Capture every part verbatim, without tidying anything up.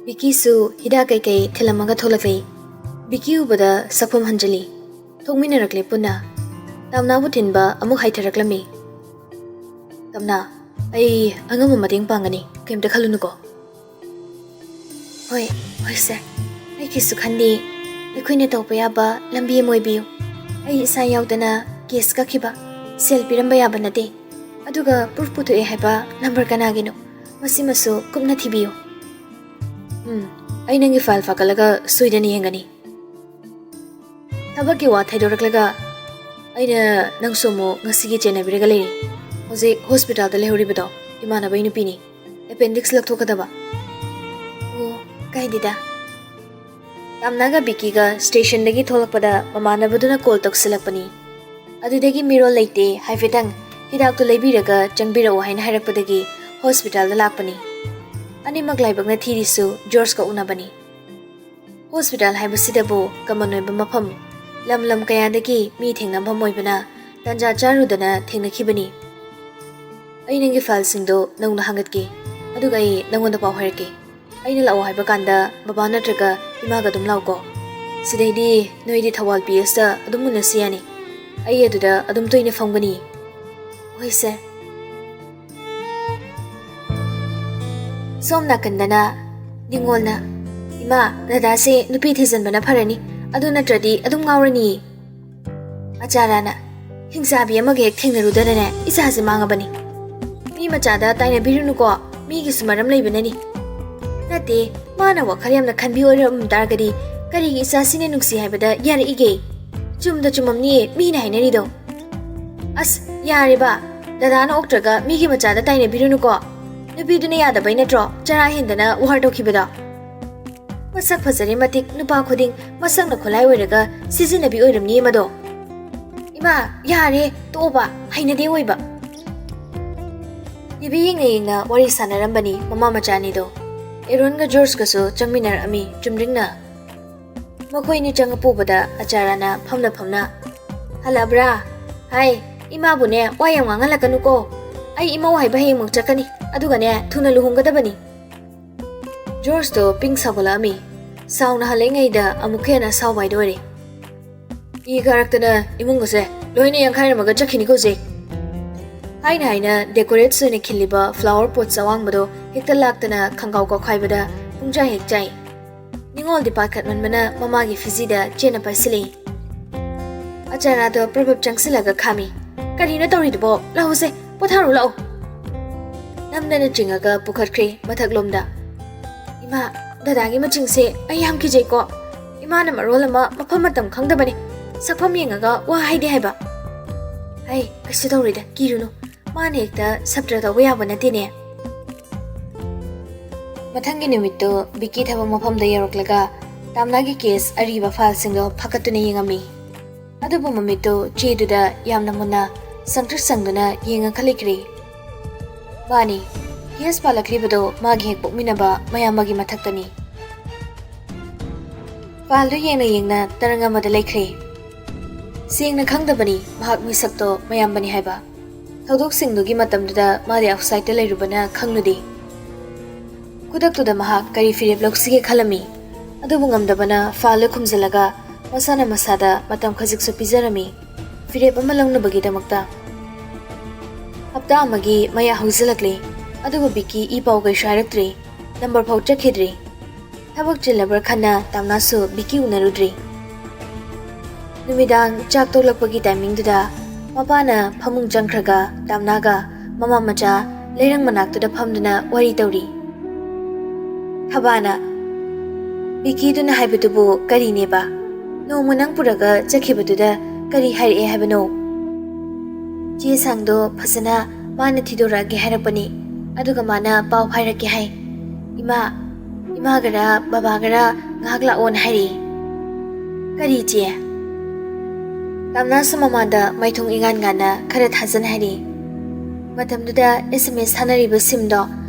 ꯕꯤꯀꯤꯁꯨ ꯍꯤꯗꯥꯛ ꯀꯩꯀꯩ ꯊꯤꯜꯂꯝꯃꯒ ꯊꯣꯛꯂꯛꯂꯤ꯫ ꯕꯤꯀꯤ ꯎꯕꯗ ꯁꯛꯐꯝ ꯍꯟꯖꯤꯜꯂꯤ꯫ ꯊꯣꯛꯃꯤꯟꯅꯔꯛꯂꯦ ꯄꯨꯟꯅ꯫ ꯇꯥꯝꯅꯥꯕꯨ ꯊꯤꯟꯕ ꯑꯃꯨꯛ ꯍꯥꯏꯊꯔꯛꯂꯝꯃꯤ꯫ "ꯇꯥꯝꯅꯥ, ꯑꯩ ꯑꯉꯝꯕ ꯃꯇꯦꯡ ꯄꯥꯡꯒꯅꯤ, ꯀꯩꯝꯇ ꯈꯜꯂꯨꯅꯨꯀꯣ꯫" "ꯍꯣꯏ, ꯍꯣꯏ ꯁꯥꯔ꯫ ꯑꯩꯒꯤꯁꯨ ꯈꯟꯗꯦ꯫ ꯑꯩꯈꯣꯏꯅ ꯇꯧꯕ ꯌꯥꯕ ꯂꯝꯕꯤ ꯑꯃ ꯑꯣꯏꯕꯤꯌꯨ꯫ ꯑꯩ ꯏꯁꯥ ꯌꯥꯎꯗꯅ ꯀꯦꯁ ꯀꯛꯈꯤꯕ, ꯁꯦꯜ ꯄꯤꯔꯝꯕ ꯌꯥꯕ ꯅꯠꯇꯦ꯫ ꯑꯗꯨꯒ ꯄ꯭ꯔꯨꯐ ꯄꯨꯊꯣꯛꯑꯦ ꯍꯥꯏꯕ ꯅꯝꯕꯔ ꯀꯅꯥꯒꯤꯅꯣ? ꯃꯁꯤꯃꯁꯨ ꯀꯨꯞꯅ ꯊꯤꯕꯤꯌꯨ꯫" "ꯎꯝ, ꯑꯩ ꯅꯪꯒꯤ ꯐꯥꯏꯜ ꯐꯥꯒꯠꯂꯒ ꯁꯣꯏꯗꯅ ꯌꯦꯡꯒꯅꯤ꯫" ꯊꯕꯛꯀꯤ ꯋꯥ ꯊꯩꯗꯣꯔꯛꯂꯒ, "ꯑꯩꯅ ꯅꯪꯁꯨ ꯑꯃꯨꯛ ꯉꯁꯤꯒꯤ ꯆꯦꯟꯅꯕꯤꯔꯒ ꯂꯩꯔꯤ꯫ ꯍꯧꯖꯤꯛ ꯍꯣꯁꯄꯤꯇꯥꯜꯗ ꯂꯩꯍꯧꯔꯤꯕꯗꯣ ꯏꯃꯥꯟꯅꯕꯒꯤ ꯅꯨꯄꯤꯅꯤ꯫ ꯑꯦꯄꯦꯟꯗꯤꯛꯁ ꯂꯧꯊꯣꯛꯀꯗꯕ꯫" "ꯑꯣ, ꯀꯥꯏꯗꯦꯗ꯫" ꯇꯥꯝꯅꯥꯒ ꯕꯤꯀꯤꯒ ꯁ꯭ꯇꯦꯁꯟꯗꯒꯤ ꯊꯣꯛꯂꯛꯄꯗ ꯃꯃꯥꯟꯅꯕꯗꯨꯅ ꯀꯣꯜ ꯇꯧꯁꯤꯜꯂꯛꯄꯅꯤ꯫ ꯑꯗꯨꯗꯒꯤ ꯃꯤꯔꯣꯜ ꯂꯩꯇꯦ, ꯍꯥꯏꯐꯦꯠꯇꯪ ꯍꯤꯗꯥꯛꯇꯨ ꯂꯩꯕꯤꯔꯒ ꯆꯪꯕꯤꯔꯛꯎ ꯍꯥꯏꯅ ꯍꯥꯏꯔꯛꯄꯗꯒꯤ ꯍꯣꯁꯄꯤꯇꯥꯜꯗ ꯂꯥꯛꯄꯅꯤ꯫ ꯑꯅꯤꯃꯛ ꯂꯥꯏꯕꯛꯅ ꯊꯤꯔꯤꯁꯨ ꯖꯣꯔꯖꯀ ꯎꯅꯕꯅꯤ꯫ ꯍꯣꯁꯄꯤꯇꯥꯜ ꯍꯥꯏꯕꯁꯤꯗꯕꯨ ꯀꯃꯟ ꯑꯣꯏꯕ ꯃꯐꯝ, ꯂꯝ ꯂꯝ ꯀꯌꯥꯗꯒꯤ ꯃꯤ ꯊꯦꯡꯅꯐꯝ ꯑꯣꯏꯕꯅ ꯇꯥꯟꯖꯥ ꯆꯥꯔꯨꯗꯅ ꯊꯦꯡꯅꯈꯤꯕꯅꯤ꯫ "ꯑꯩ ꯅꯪꯒꯤ ꯐꯥꯏꯜꯁꯤꯡꯗꯣ ꯅꯧꯅ ꯍꯥꯡꯒꯠꯀꯦ, ꯑꯗꯨꯒ ꯑꯩ ꯅꯪꯉꯣꯟꯗ ꯄꯥꯎ ꯍꯥꯏꯔꯛꯀꯦ꯫ ꯑꯩꯅ ꯂꯥꯛꯑꯣ ꯍꯥꯏꯕ ꯀꯥꯟꯗ ꯕꯕꯥ ꯅꯠꯇ꯭ꯔꯒ ꯏꯃꯥꯒ ꯑꯗꯨꯝ ꯂꯥꯛꯎꯀꯣ꯫ ꯁꯤꯗꯩꯗꯤ ꯅꯣꯏꯗꯤ ꯊꯧꯕꯥꯜ ꯄꯤ ꯑꯦꯁꯇ ꯑꯗꯨꯝ ꯎꯅꯁꯤ ꯌꯥꯅꯤ꯫ ꯑꯩ ꯑꯗꯨꯗ ꯑꯗꯨꯝ ꯇꯣꯏꯅ ꯐꯝꯒꯅꯤ꯫" "ꯍꯣꯏ ꯁꯥꯔ꯫" ꯁꯣꯝ ꯅꯥꯀꯟꯗꯅ ꯅꯤꯉꯣꯜꯅ, "ꯏꯃꯥ, ꯗꯗꯥꯁꯦ ꯅꯨꯄꯤ ꯊꯤꯖꯤꯟꯕꯅ ꯐꯔꯅꯤ, ꯑꯗꯨ ꯅꯠꯇ꯭ꯔꯗꯤ ꯑꯗꯨꯝ ꯉꯥꯎꯔꯅꯤꯌꯦ꯫" ꯑꯆꯥꯔꯥꯅ, "ꯍꯤꯡꯆꯥꯕꯤ ꯑꯃꯒ ꯍꯦꯛ ꯊꯦꯡꯅꯔꯨꯗꯅꯅꯦ ꯏꯆꯥꯁꯦ ꯃꯥꯡꯉꯕꯅꯤ꯫ ꯃꯤ ꯃꯆꯥꯗ ꯇꯥꯏꯅꯕꯤꯔꯨꯅꯨꯀꯣ, ꯃꯤꯒꯤꯁꯨ ꯃꯔꯝ ꯂꯩꯕꯅꯅꯤ꯫" "ꯅꯠꯇꯦ, ꯃꯥꯅ ꯋꯥꯈꯜ ꯌꯥꯝꯅ ꯈꯟꯕꯤ ꯑꯣꯏꯔꯝ ꯇꯥꯔꯒꯗꯤ ꯀꯔꯤꯒꯤ ꯏꯆꯥꯁꯤꯅ ꯅꯨꯡꯁꯤ ꯍꯥꯏꯕꯗ ꯌꯥꯔꯛꯏꯒꯦ? ꯆꯨꯝꯗ ꯆꯨꯝꯃꯝꯅꯤꯌꯦ ꯃꯤꯅ ꯍꯥꯏꯅꯔꯤꯗꯣ꯫" "ꯑꯁ, ꯌꯥꯔꯦꯕ, ꯗꯗꯥꯅ ꯑꯣꯛꯇ꯭ꯔꯒ ꯃꯤꯒꯤ ꯃꯆꯥꯗ ꯇꯥꯏꯅꯕꯤꯔꯨꯅꯨꯀꯣ꯫ ꯅꯨꯄꯤꯗꯨꯅ ꯌꯥꯗꯕꯩ ꯅꯠꯇ꯭ꯔꯣ ꯆꯔꯥ ꯍꯦꯟꯗꯅ ꯋꯥꯔ ꯇꯧꯈꯤꯕꯗꯣ? ꯃꯁꯛ ꯐꯖꯔꯦ ꯃꯇꯤꯛ ꯅꯨꯄꯥ ꯈꯨꯗꯤꯡ ꯃꯁꯛꯅ ꯈꯨꯠꯂꯥꯏ ꯑꯣꯏꯔꯒ ꯁꯤꯖꯤꯟꯅꯕꯤ ꯑꯣꯏꯔꯝꯅꯤꯌꯦ ꯃꯗꯣ꯫" "ꯏꯃꯥ, ꯌꯥꯔꯦ, ꯇꯣꯛꯑꯣꯕ, ꯍꯩꯅꯗꯦ ꯑꯣꯏꯕ꯫" ꯇꯤ ꯚꯤ ꯌꯦꯡꯅ ꯌꯦꯡꯅ ꯋꯥꯔꯤ ꯁꯥꯟꯅꯔꯝꯕꯅꯤ ꯃꯃꯥ ꯃꯆꯥ ꯑꯅꯤꯗꯣ꯫ ꯑꯦꯔꯣꯟꯒ ꯖꯣꯔꯖꯀꯁꯨ ꯆꯪꯃꯤꯟꯅꯔꯛꯑꯝꯃꯤ ꯆꯨꯝꯗ꯭ꯔꯤꯡꯅ꯫ ꯃꯈꯣꯏꯅꯤ ꯆꯪꯉꯛꯄ ꯎꯕꯗ ꯑꯆꯥꯔꯥꯅ ꯐꯝꯅ ꯐꯝꯅ, "ꯍꯜꯂꯛꯑꯕ꯭ꯔꯥ? ꯍꯥꯏ, ꯏꯃꯥꯕꯨꯅꯦ ꯋꯥ ꯌꯥꯝ ꯉꯥꯡꯍꯜꯂꯛꯀꯅꯨꯀꯣ꯫ ꯑꯩ ꯏꯃꯧ ꯍꯥꯏꯕ ꯍꯌꯦꯡꯃꯛ ꯆꯠꯀꯅꯤ, ꯑꯗꯨꯒꯅꯦ ꯊꯨꯅ ꯂꯨꯍꯣꯡꯒꯗꯕꯅꯤ꯫" ꯖꯣꯔꯖꯇꯣ ꯄꯤꯡ ꯁꯥꯎꯒꯠꯂꯛꯑꯝꯃꯤ꯫ ꯁꯥꯎꯅ ꯍꯜꯂꯛꯏꯉꯩꯗ ꯑꯃꯨꯛꯀ ꯍꯦꯟꯅ ꯑꯁꯥꯎꯕ ꯍꯥꯏꯗꯣ ꯑꯣꯏꯔꯦ꯫ "ꯏ ꯀꯥꯔꯛꯇꯅ ꯏꯃꯨꯡ ꯑꯁꯦ ꯂꯣꯏꯅ ꯌꯥꯡꯈꯥꯏꯔꯝꯃꯒ ꯆꯠꯈꯤꯅꯤꯀꯣ ꯍꯧꯖꯤꯛ!" ꯍꯥꯏꯅ ꯍꯥꯏꯅ decorates ꯑꯣꯏꯅ ꯈꯤꯜꯂꯤꯕ flower pots ꯑꯋꯥꯡꯕꯗꯣ ꯍꯦꯛꯇ ꯂꯥꯛꯇꯅ ꯈꯪꯒꯥꯎ ꯀꯥꯎꯈꯥꯏꯕꯗ ꯄꯨꯡꯆꯥꯏ ꯍꯦꯛ ꯆꯥꯏ꯫ ꯅꯤꯡꯉꯣꯜꯗꯤ ꯄꯥꯈꯠꯃꯟꯕꯅ ꯃꯃꯥꯒꯤ ꯐꯤꯖꯤꯗ ꯆꯦꯠꯅ ꯄꯥꯏꯁꯤꯜꯂꯤ꯫ ꯑꯆꯥꯅꯥꯗꯣ ꯄ꯭ꯔꯕꯞ ꯆꯪꯁꯤꯜꯂꯒ ꯈꯥꯝꯃꯤ꯫ "ꯀꯔꯤꯅꯣ ꯇꯧꯔꯤꯗꯨꯕꯣ? ꯂꯥꯛꯎꯁꯦ, ꯄꯣꯊꯥꯔꯨ ꯂꯥꯛꯎ!" ꯅꯝꯗꯅ ꯆꯤꯡꯉꯒ ꯄꯨꯈꯠꯈ꯭ꯔꯦ ꯃꯊꯛꯂꯣꯝꯗ꯫ "ꯏꯃꯥ, ꯗꯗꯥꯒꯤ ꯃꯆꯤꯡꯁꯦ ꯑꯩ ꯌꯥꯝ ꯀꯤꯖꯩꯀꯣ꯫ ꯏꯃꯥꯅ ꯃꯔꯣꯜ ꯑꯃ ꯃꯐꯝ ꯃꯇꯝ ꯈꯪꯗꯕꯅꯦ꯫ ꯁꯛꯐꯝ ꯌꯦꯡꯉꯒ ꯋꯥ ꯍꯥꯏꯗꯦ ꯍꯥꯏꯕ꯫" "ꯑꯩ ꯀꯩꯁꯨ ꯇꯧꯔꯣꯏꯗ, ꯀꯤꯔꯨꯅꯨ꯫ ꯃꯥꯅ ꯍꯦꯛꯇ ꯁꯞꯇ꯭ꯔ ꯇꯧꯕ ꯌꯥꯕ ꯅꯠꯇꯦꯅꯦ꯫" ꯃꯊꯪꯒꯤ ꯅꯨꯃꯤꯠꯇꯨ ꯕꯤꯀꯤ ꯊꯕꯛ ꯃꯐꯝꯗ ꯌꯧꯔꯛꯂꯒ ꯇꯥꯝꯅꯥꯒꯤ ꯀꯦꯁ ꯑꯔꯤꯕ ꯐꯥꯏꯜꯁꯤꯡꯗꯣ ꯐꯥꯀꯠꯇꯨꯅ ꯌꯦꯡꯉꯝꯃꯤ꯫ ꯑꯗꯨꯕꯨ ꯃꯃꯤꯠꯇꯨ ꯆꯦꯗꯨꯗ ꯌꯥꯝꯅ ꯃꯨꯟꯅ ꯁꯪꯇ꯭ꯔꯤꯛ ꯁꯪꯗꯨꯅ ꯌꯦꯡꯉ ꯈꯜꯂꯛꯈ꯭ꯔꯦ꯫ ꯃꯥꯅꯤ, ꯀꯦꯁ ꯄꯥꯜꯂꯛꯂꯤꯕꯗꯣ ꯃꯥꯒꯤ ꯍꯦꯛ ꯄꯣꯛꯃꯤꯟꯅꯕ ꯃꯌꯥꯝꯕꯒꯤ ꯃꯊꯛꯇꯅꯤ꯫ ꯐꯥꯏꯜꯗꯨ ꯌꯦꯡꯅ ꯌꯦꯡꯅ ꯇꯔꯪ ꯑꯃꯗ ꯂꯩꯈ꯭ꯔꯦ꯫ ꯁꯦꯡꯅ ꯈꯪꯗꯕꯅꯤ ꯃꯍꯥꯛ ꯃꯤꯁꯛꯇꯣ ꯃꯌꯥꯝꯕꯅꯤ ꯍꯥꯏꯕ꯫ ꯊꯧꯗꯣꯛꯁꯤꯡꯗꯨꯒꯤ ꯃꯇꯝꯗꯨꯗ ꯃꯥꯗꯤ ꯑꯥꯎꯠꯁꯥꯏꯗꯇ ꯂꯩꯔꯨꯕꯅ ꯈꯪꯂꯨꯗꯦ꯫ ꯈꯨꯗꯛꯇꯨꯗ ꯃꯍꯥꯛ ꯀꯔꯤ ꯐꯤꯔꯦꯞ ꯂꯧꯁꯤꯒꯦ ꯈꯜꯂꯝꯃꯤ꯫ ꯑꯗꯨꯕꯨ ꯉꯝꯗꯕꯅ ꯐꯥꯏꯜꯗꯨ ꯈꯨꯝꯖꯤꯜꯂꯒ ꯃꯁꯥꯅ ꯃꯁꯥꯗ ꯃꯇꯝ ꯈꯖꯤꯛꯁꯨ ꯄꯤꯖꯔꯝꯃꯤ ꯐꯤꯔꯦꯞ ꯑꯃ ꯂꯧꯅꯕꯒꯤꯗꯃꯛꯇ꯫ ꯍꯞꯇꯥ ꯑꯃꯒꯤ ꯃꯌꯥ ꯍꯧꯖꯤꯜꯂꯛꯂꯦ꯫ ꯑꯗꯨꯕꯨ ꯕꯤꯀꯤ ꯏ ꯄꯥꯎ ꯀꯩꯁꯨ ꯍꯥꯏꯔꯛꯇ꯭ꯔꯦ꯫ ꯅꯝꯕꯔ ꯐꯥꯎ ꯆꯠꯈꯤꯗ꯭ꯔꯤ꯫ ꯊꯕꯛ ꯆꯤꯜꯂꯕ꯭ꯔꯥ ꯈꯟꯅ ꯇꯥꯝꯅꯥꯁꯨ ꯕꯤꯀꯤ ꯎꯅꯔꯨꯗ꯭ꯔꯤ꯫ ꯅꯨꯃꯤꯗꯥꯡ ꯆꯥꯛ ꯇꯣꯛꯂꯛꯄꯒꯤ ꯇꯥꯏꯃꯤꯡꯗꯨꯗ ꯃꯄꯥꯅ ꯐꯃꯨꯡ ꯆꯪꯈ꯭ꯔꯒ ꯇꯥꯝꯅꯥꯒ ꯃꯃꯥ ꯃꯆꯥ ꯂꯩꯔꯪ ꯃꯅꯥꯛꯇꯨꯗ ꯐꯝꯗꯨꯅ ꯋꯥꯔꯤ ꯇꯧꯔꯤ꯫ ꯊꯕꯥꯅ, "ꯕꯤꯀꯤꯗꯨꯅ ꯍꯥꯏꯕꯗꯨꯕꯨ ꯀꯔꯤꯅꯦꯕ? ꯅꯣꯡꯃ ꯅꯪ ꯄꯨꯔꯒ ꯆꯠꯈꯤꯕꯗꯨꯗ ꯀꯔꯤ ꯍꯥꯏꯔꯛꯑꯦ ꯍꯥꯏꯕꯅꯣ?" "ꯆꯦ ꯁꯥꯡꯗꯣ ꯐꯖꯅ ꯃꯥꯅ ꯊꯤꯗꯣꯔꯛꯑꯒꯦ ꯍꯥꯏꯔꯛꯄꯅꯤ꯫ ꯑꯗꯨꯒ ꯃꯥꯅ ꯄꯥꯎ ꯍꯥꯏꯔꯛꯀꯦ ꯍꯥꯏ꯫ ꯏꯃꯥ, ꯏꯃꯥꯒꯔ ꯕꯕꯥꯒꯔ ꯉꯥꯏꯍꯥꯛ ꯂꯥꯛꯑꯣꯅ ꯍꯥꯏꯔꯛꯏ꯫" "ꯀꯔꯤ ꯏꯆꯦ?" ꯇꯥꯝꯅꯥꯁꯨ ꯃꯃꯥꯗ ꯃꯥꯏꯊꯣꯡ ꯏꯉꯥꯟ ꯉꯥꯟꯅ ꯈꯔ ꯊꯥꯖꯅ ꯍꯥꯏꯔꯛꯏ꯫ "ꯃꯇꯝꯗꯨꯗ ꯑꯦꯁ ꯑꯦꯝ ꯑꯦꯁ ꯊꯥꯅꯔꯤꯕ ꯁꯤꯝꯗꯣ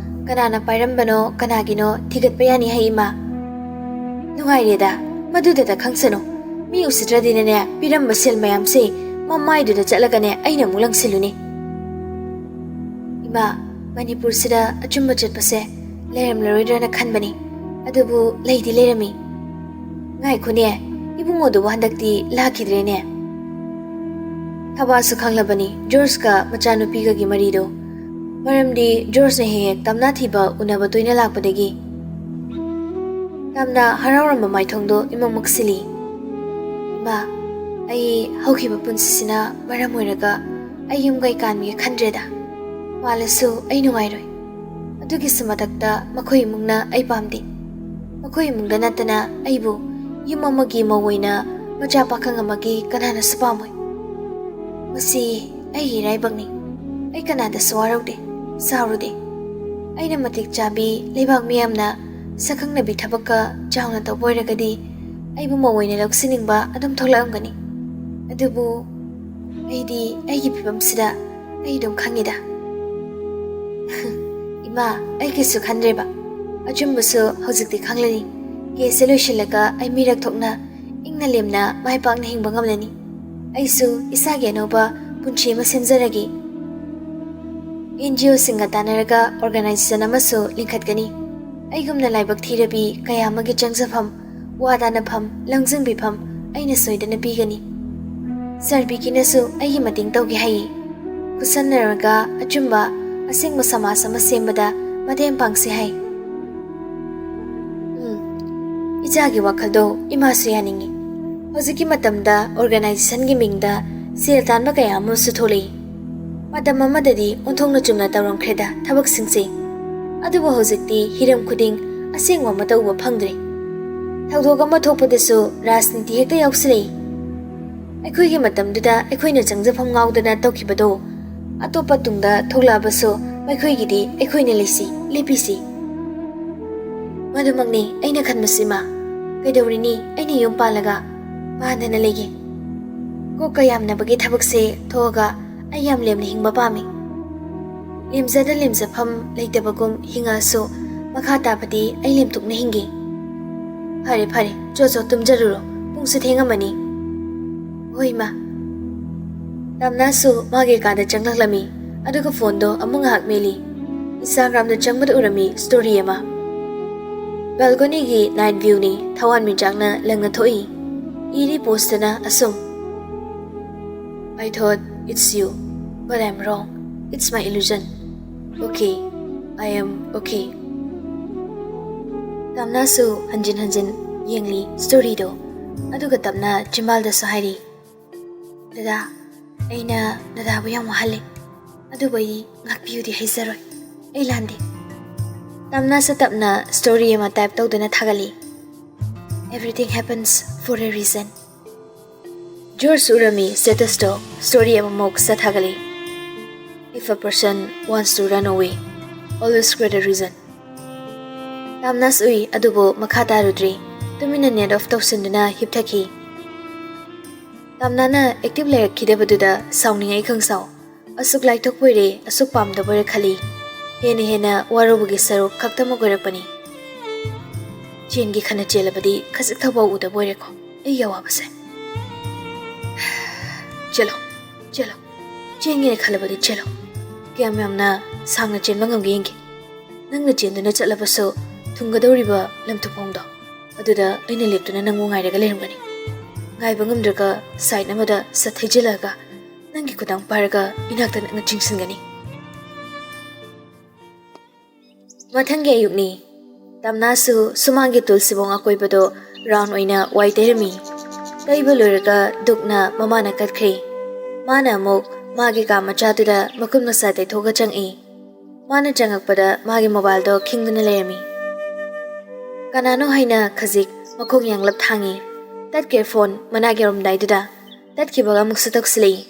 ꯀꯅꯥꯅ ꯄꯥꯏꯔꯝꯕꯅꯣ, ꯀꯅꯥꯒꯤꯅꯣ ꯊꯤꯒꯠꯄ ꯌꯥꯅꯤ ꯍꯥꯏ ꯏꯃꯥ꯫" "ꯅꯨꯡꯉꯥꯏꯔꯦꯗ, ꯃꯗꯨꯗꯇ ꯈꯪꯁꯅꯨ꯫ ꯃꯤ ꯎꯁꯤꯠꯇ꯭ꯔꯗꯤꯅꯅꯦ, ꯄꯤꯔꯝꯕ ꯁꯦꯜ ꯃꯌꯥꯝꯁꯦ ꯃꯃꯥꯏꯗꯨꯗ ꯆꯠꯂꯒꯅꯦ ꯑꯩꯅ ꯑꯃꯨꯛ ꯂꯪꯁꯤꯜꯂꯨꯅꯤ꯫" "ꯏꯃꯥ, ꯃꯅꯤꯄꯨꯔꯁꯤꯗ ꯑꯆꯨꯝꯕ ꯆꯠꯄꯁꯦ ꯂꯩꯔꯝꯂꯔꯣꯏꯗ꯭ꯔꯅ ꯈꯟꯕꯅꯤ꯫ ꯑꯗꯨꯕꯨ ꯂꯩꯗꯤ ꯂꯩꯔꯝꯃꯤ꯫ ꯉꯥꯏꯈꯣꯅꯦ, ꯏꯕꯨꯡꯉꯣꯗꯨꯕꯨ ꯍꯟꯗꯛꯇꯤ ꯂꯥꯛꯈꯤꯗ꯭ꯔꯦꯅꯦ꯫ ꯊꯕꯥꯁꯨ ꯈꯪꯂꯕꯅꯤ ꯖꯣꯔꯖꯀ ꯃꯆꯥꯅꯨꯄꯤꯒꯒꯤ ꯃꯔꯤꯗꯣ꯫ ꯃꯔꯝꯗꯤ ꯖꯣꯔꯖꯅ ꯍꯦꯛ ꯍꯦꯛ ꯇꯝꯅꯥ ꯊꯤꯕ ꯎꯅꯕ ꯇꯣꯏꯅ ꯂꯥꯛꯄꯗꯒꯤ꯫ ꯇꯝꯅꯥ ꯍꯔꯥꯎꯔꯝꯕ ꯃꯥꯏꯊꯣꯡꯗꯣ ꯏꯃꯛ ꯃꯛꯁꯤꯜꯂꯤ꯫ "ꯏꯃꯥ, ꯑꯩ ꯍꯧꯈꯤꯕ ꯄꯨꯟꯁꯤꯁꯤꯅ ꯃꯔꯝ ꯑꯣꯏꯔꯒ ꯑꯩ ꯌꯨꯝ ꯀꯩ ꯀꯥꯟꯒꯦ ꯈꯟꯗ꯭ꯔꯦꯗ꯫ ꯄꯥꯜꯂꯁꯨ ꯑꯩ ꯅꯨꯡꯉꯥꯏꯔꯣꯏ꯫ ꯑꯗꯨꯒꯤꯁꯨ ꯃꯊꯛꯇ ꯃꯈꯣꯏ ꯏꯃꯨꯡꯅ ꯑꯩ ꯄꯥꯝꯗꯦ꯫ ꯃꯈꯣꯏ ꯏꯃꯨꯡꯗ ꯅꯠꯇꯅ ꯑꯩꯕꯨ ꯌꯨꯝ ꯑꯃꯒꯤ ꯃꯧ ꯑꯣꯏꯅ ꯃꯆꯥ ꯄꯥꯈꯪ ꯑꯃꯒꯤ ꯀꯅꯥꯅꯁꯨ ꯄꯥꯝꯃꯣꯏ꯫ ꯃꯁꯤ ꯑꯩꯒꯤ ꯏꯔꯥꯏꯕꯛꯅꯤ꯫ ꯑꯩ ꯀꯅꯥꯗꯁꯨ ꯋꯥꯔꯧꯗꯦ, ꯁꯥꯎꯔꯨꯗꯦ꯫ ꯑꯩꯅ ꯃꯇꯤꯛ ꯆꯥꯕꯤ, ꯂꯩꯕꯥꯛ ꯃꯤꯌꯥꯝꯅ ꯁꯛꯈꯪꯅꯕꯤ ꯊꯕꯛꯀ ꯆꯥꯎꯅ ꯇꯧꯕ ꯑꯣꯏꯔꯒꯗꯤ ꯑꯩꯕꯨ ꯃꯧ ꯑꯣꯏꯅ ꯂꯧꯁꯤꯟꯅꯤꯡꯕ ꯑꯗꯨꯝ ꯊꯣꯛꯂꯛꯑꯝꯒꯅꯤ꯫ ꯑꯗꯨꯕꯨ ꯑꯩꯗꯤ ꯑꯩꯒꯤ ꯐꯤꯕꯝꯁꯤꯗ ꯑꯩ ꯑꯗꯨꯝ ꯈꯪꯉꯤꯗ꯫ ꯏꯃꯥ, ꯑꯩ ꯀꯩꯁꯨ ꯈꯟꯗ꯭ꯔꯦꯕ꯫ ꯑꯆꯨꯝꯕꯁꯨ ꯍꯧꯖꯤꯛꯇꯤ ꯈꯪꯂꯅꯤ꯫ ꯀꯦꯁꯁꯦ ꯂꯣꯏꯁꯤꯜꯂꯒ ꯑꯩ ꯃꯤꯔꯛ ꯊꯣꯛꯅ ꯏꯪꯅ ꯂꯦꯝꯅ ꯃꯥꯏ ꯄꯥꯛꯅ ꯍꯤꯡꯕ ꯉꯝꯂꯅꯤ꯫ ꯑꯩꯁꯨ ꯏꯁꯥꯒꯤ ꯑꯅꯧꯕ ꯄꯨꯟꯁꯤ ꯑꯃ ꯁꯦꯝꯖꯔꯒꯦ꯫ ꯑꯦꯟ ꯖꯤ ꯑꯣꯁꯤꯡꯒ ꯇꯥꯟꯅꯔꯒ ꯑꯣꯔꯒꯅꯥꯏꯖꯦꯁꯟ ꯑꯃꯁꯨ ꯂꯤꯡꯈꯠꯀꯅꯤ꯫ ꯑꯩꯒꯨꯝꯅ ꯂꯥꯏꯕꯛ ꯊꯤꯔꯕꯤ ꯀꯌꯥ ꯑꯃꯒꯤ ꯆꯪꯖꯐꯝ, ꯋꯥ ꯇꯥꯅꯐꯝ, ꯂꯪꯖꯤꯟꯕꯤꯐꯝ ꯑꯩꯅ ꯁꯣꯏꯗꯅ ꯄꯤꯒꯅꯤ꯫ ꯁꯥꯔ ꯕꯤꯀꯤꯅꯁꯨ ꯑꯩꯒꯤ ꯃꯇꯦꯡ ꯇꯧꯒꯦ ꯍꯥꯏꯌꯦ꯫ ꯈꯨꯠꯁꯝꯅꯔꯒ ꯑꯆꯨꯝꯕ, ꯑꯁꯦꯡꯕ ꯁꯃꯥꯖ ꯑꯃ ꯁꯦꯝꯕꯗ ꯃꯇꯦꯡ ꯄꯥꯡꯁꯤ ꯍꯥꯏ꯫ ꯎꯝ, ꯏꯆꯥꯒꯤ ꯋꯥꯈꯜꯗꯣ ꯏꯃꯥꯁꯨ ꯌꯥꯅꯤꯡꯉꯤ꯫ ꯍꯧꯖꯤꯛꯀꯤ ꯃꯇꯝꯗ ꯑꯣꯔꯒꯅꯥꯏꯖꯦꯁꯟꯒꯤ ꯃꯤꯡꯗ ꯁꯦꯜ ꯇꯥꯟꯕ ꯀꯌꯥ ꯑꯃꯁꯨ ꯊꯣꯛꯂꯛꯏ꯫ ꯃꯇꯝ ꯑꯃꯗꯗꯤ ꯑꯣꯟꯊꯣꯛꯅ ꯆꯨꯝꯅ ꯇꯧꯔꯝꯈ꯭ꯔꯦꯗ ꯊꯕꯛꯁꯤꯡꯁꯦ꯫ ꯑꯗꯨꯕꯨ ꯍꯧꯖꯤꯛꯇꯤ ꯍꯤꯔꯝ ꯈꯨꯗꯤꯡ ꯑꯁꯦꯡꯕ ꯑꯃꯠꯇ ꯎꯕ ꯐꯪꯗ꯭ꯔꯦ꯫ ꯊꯧꯗꯣꯛ ꯑꯃ ꯊꯣꯛꯄꯗꯁꯨ ꯔꯥꯖꯅꯤꯇꯤ ꯍꯦꯛꯇ ꯌꯥꯎꯁꯤꯜꯂꯛꯏ꯫ ꯑꯩꯈꯣꯏꯒꯤ ꯃꯇꯝꯗꯨꯗ ꯑꯩꯈꯣꯏꯅ ꯆꯪꯖꯐꯝ ꯉꯥꯎꯗꯅ ꯇꯧꯈꯤꯕꯗꯣ ꯑꯇꯣꯞꯄ ꯇꯨꯡꯗ ꯊꯣꯛꯂꯛꯑꯕꯁꯨ ꯃꯈꯣꯏꯒꯤꯗꯤ ꯑꯩꯈꯣꯏꯅ ꯂꯩꯁꯤ, ꯂꯦꯞꯄꯤꯁꯤ꯫ ꯃꯗꯨꯃꯛꯅꯤ ꯑꯩꯅ ꯈꯟꯕꯁꯨ, ꯏꯃꯥ꯫ ꯀꯩꯗꯧꯔꯤꯅꯤ ꯑꯩꯅ ꯌꯨꯝ ꯄꯥꯜꯂꯒ ꯄꯥꯟꯗꯅ ꯂꯩꯒꯦ? ꯀꯣꯛꯀ ꯌꯥꯝꯅꯕꯒꯤ ꯊꯕꯛꯁꯦ ꯊꯣꯛꯑꯒ ꯑꯩ ꯌꯥꯝ ꯂꯦꯝꯅ ꯍꯤꯡꯕ ꯄꯥꯝꯃꯤ꯫ ꯂꯦꯝꯖꯗ ꯂꯦꯝꯖꯐꯝ ꯂꯩꯇꯕꯒꯨꯝ ꯍꯤꯡꯉꯛꯑꯁꯨ ꯃꯈꯥ ꯇꯥꯕꯗꯤ ꯑꯩ ꯂꯦꯝꯊꯣꯛꯅ ꯍꯤꯡꯒꯦ꯫ ꯐꯔꯦ ꯐꯔꯦ, ꯆꯣ ꯆꯣ ꯇꯨꯝꯖꯔꯨꯔꯣ, ꯄꯨꯡꯁꯨ ꯊꯦꯡꯉꯝꯃꯅꯤ꯫ ꯍꯣꯏ ꯏꯃꯥ꯫ ꯇꯝꯅꯥꯁꯨ ꯃꯥꯒꯤ ꯀꯥꯗ ꯆꯪꯂꯛꯂꯝꯃꯤ, ꯑꯗꯨꯒ ꯐꯣꯟꯗꯣ ꯑꯃꯨꯛ ꯉꯥꯏꯍꯥꯛ ꯃꯦꯜꯂꯤ꯫ ꯏꯟꯁꯇꯥꯒ꯭ꯔꯥꯝꯗ ꯆꯪꯕꯗ ꯎꯔꯝꯃꯤ ꯁ꯭ꯇꯣꯔꯤ ꯑꯃ꯫ ꯕꯦꯜꯀꯣꯅꯤꯒꯤ ꯅꯥꯏꯠ ꯚ꯭ꯌꯨꯅꯤ꯫ ꯊꯋꯥꯟꯃꯤꯆꯥꯛꯅ ꯂꯪꯅ ꯊꯣꯛꯏ꯫ ꯏꯔꯤ ꯄꯣꯁꯇꯅ ꯑꯁꯨꯝ: "I thought it's you, but I'm wrong. It's my illusion. Okay, I am okay." ꯇꯝꯅꯥꯁꯨ ꯍꯟꯖꯤꯟ ꯍꯟꯖꯤꯟ ꯌꯦꯡꯂꯤ ꯁ꯭ꯇꯣꯔꯤꯗꯣ, ꯑꯗꯨꯒ ꯇꯞꯅ ꯆꯤꯝꯕꯥꯜꯗꯁꯨ ꯍꯥꯏꯔꯤ, "ꯗꯗꯥ, ꯑꯩꯅ ꯗꯗꯥꯕꯨ ꯌꯥꯝ ꯋꯥꯍꯜꯂꯦ, ꯑꯗꯨꯕꯨ ꯑꯩ ꯉꯥꯛꯄꯤꯌꯨꯗꯤ ꯍꯥꯏꯖꯔꯣꯏ꯫ ꯑꯩ ꯂꯥꯟꯗꯦ꯫" ꯇꯝꯅꯥꯁꯨ ꯇꯞꯅ ꯁ꯭ꯇꯣꯔꯤ ꯑꯃ ꯇꯥꯏꯞ ꯇꯧꯗꯨꯅ ꯊꯥꯒꯠꯂꯤ꯫ "Everything happens for a reason." George ꯎꯔꯝꯃꯤ ꯁ꯭ꯇꯦꯇꯁꯇꯣ, ꯁ꯭ꯇꯣꯔꯤ ꯑꯃꯃꯨꯛ ꯁꯠ ꯊꯥꯒꯠꯂꯤ꯫ "If a person wants to run away, always create a reason." ꯇꯥꯝꯅꯥꯁ ꯎꯏ, ꯑꯗꯨꯕꯨ ꯃꯈꯥ ꯇꯥꯔꯨꯗ꯭ꯔꯤ꯫ ꯇꯨꯃꯤꯟꯅ ꯅꯦꯠ ꯑꯣꯐ ꯇꯧꯁꯤꯟꯗꯨꯅ ꯍꯤꯞꯊꯈꯤ꯫ ꯇꯥꯝꯅꯥꯅ ꯑꯦꯛꯇꯤꯚ ꯂꯩꯔꯛꯈꯤꯗꯕꯗꯨꯗ ꯁꯥꯎꯅꯤꯡꯉꯛꯏ ꯈꯪꯁꯥꯎ꯫ ꯑꯁꯨꯛ ꯂꯥꯏꯊꯣꯛꯄꯣꯏꯔꯦ, ꯑꯁꯨꯛ ꯄꯥꯝꯗꯕꯣꯏꯔꯦ ꯈꯜꯂꯤ꯫ ꯍꯦꯟꯅ ꯍꯦꯟꯅ ꯋꯥꯔꯧꯕꯒꯤ ꯁꯔꯨꯛ ꯈꯛꯇꯃꯛ ꯑꯣꯏꯔꯛꯄꯅꯤ꯫ ꯆꯦꯟꯒꯦ ꯈꯟꯅ ꯆꯦꯜꯂꯕꯗꯤ ꯈꯖꯤꯛ ꯊꯧꯐꯥꯎ ꯎꯗꯕ ꯑꯣꯏꯔꯦꯀꯣ ꯑꯩꯒꯤ ꯑꯋꯥꯕꯁꯦ꯫ ꯆꯦꯜꯂꯣ, ꯆꯦꯜꯂꯣ, ꯆꯦꯟꯒꯦꯅ ꯈꯜꯂꯕꯗꯤ ꯆꯦꯜꯂꯣ꯫ ꯀꯌꯥꯝ ꯌꯥꯝꯅ ꯁꯥꯡꯅ ꯆꯦꯟꯕ ꯉꯝꯒꯦ ꯌꯦꯡꯒꯦ꯫ ꯅꯪꯅ ꯆꯦꯟꯗꯨꯅ ꯆꯠꯂꯕꯁꯨ ꯊꯨꯡꯒꯗꯧꯔꯤꯕ ꯂꯝꯊꯨꯐꯣꯡꯗꯣ ꯑꯗꯨꯗ ꯑꯩꯅ ꯂꯦꯞꯇꯨꯅ ꯅꯪꯕꯨ ꯉꯥꯏꯔꯒ ꯂꯩꯔꯝꯒꯅꯤ꯫ ꯉꯥꯏꯕ ꯉꯝꯗ꯭ꯔꯒ ꯁꯥꯏꯠ ꯑꯃꯗ ꯁꯠ ꯊꯩꯖꯤꯜꯂꯛꯑꯒ ꯅꯪꯒꯤ ꯈꯨꯗꯥꯡ ꯄꯥꯏꯔꯒ ꯏꯅꯥꯛꯇ ꯅꯛꯅ ꯆꯤꯡꯁꯤꯟꯒꯅꯤ꯫ ꯃꯊꯪꯒꯤ ꯑꯌꯨꯛꯅꯤ꯫ ꯇꯝꯅꯥꯁꯨ ꯁꯨꯃꯥꯡꯒꯤ ꯇꯨꯜꯁꯤꯕꯣꯡ ꯑꯀꯣꯏꯕꯗꯣ ꯔꯥꯎꯟ ꯑꯣꯏꯅ ꯋꯥꯏ ꯇꯩꯔꯝꯃꯤ꯫ ꯇꯩꯕ ꯂꯣꯏꯔꯒ ꯗꯨꯛꯅ ꯃꯃꯥꯅ ꯀꯠꯈ꯭ꯔꯦ꯫ ꯃꯥꯅ ꯑꯃꯨꯛ ꯃꯥꯒꯤ ꯀꯥ ꯃꯆꯥꯗꯨꯗ ꯃꯈꯨꯠ ꯃꯁꯥ ꯇꯩꯊꯣꯛꯑꯒ ꯆꯪꯉꯛꯏ꯫ ꯃꯥꯅ ꯆꯪꯉꯛꯄꯗ ꯃꯥꯒꯤ ꯃꯣꯕꯥꯏꯜꯗꯣ ꯈꯤꯡꯗꯨꯅ ꯂꯩꯔꯝꯃꯤ꯫ ꯀꯅꯥꯅꯣ ꯍꯥꯏꯅ ꯈꯖꯤꯛ ꯃꯈꯣꯡ ꯌꯥꯡꯂꯞ ꯊꯥꯡꯉꯤ꯫ ꯇꯠꯈ꯭ꯔꯦ ꯐꯣꯟ ꯃꯅꯥꯛ ꯌꯧꯔꯝꯗꯥꯏꯗꯨꯗ꯫ ꯇꯠꯈꯤꯕꯒ ꯑꯃꯨꯛꯁꯨ ꯇꯧꯁꯤꯜꯂꯛꯏ꯫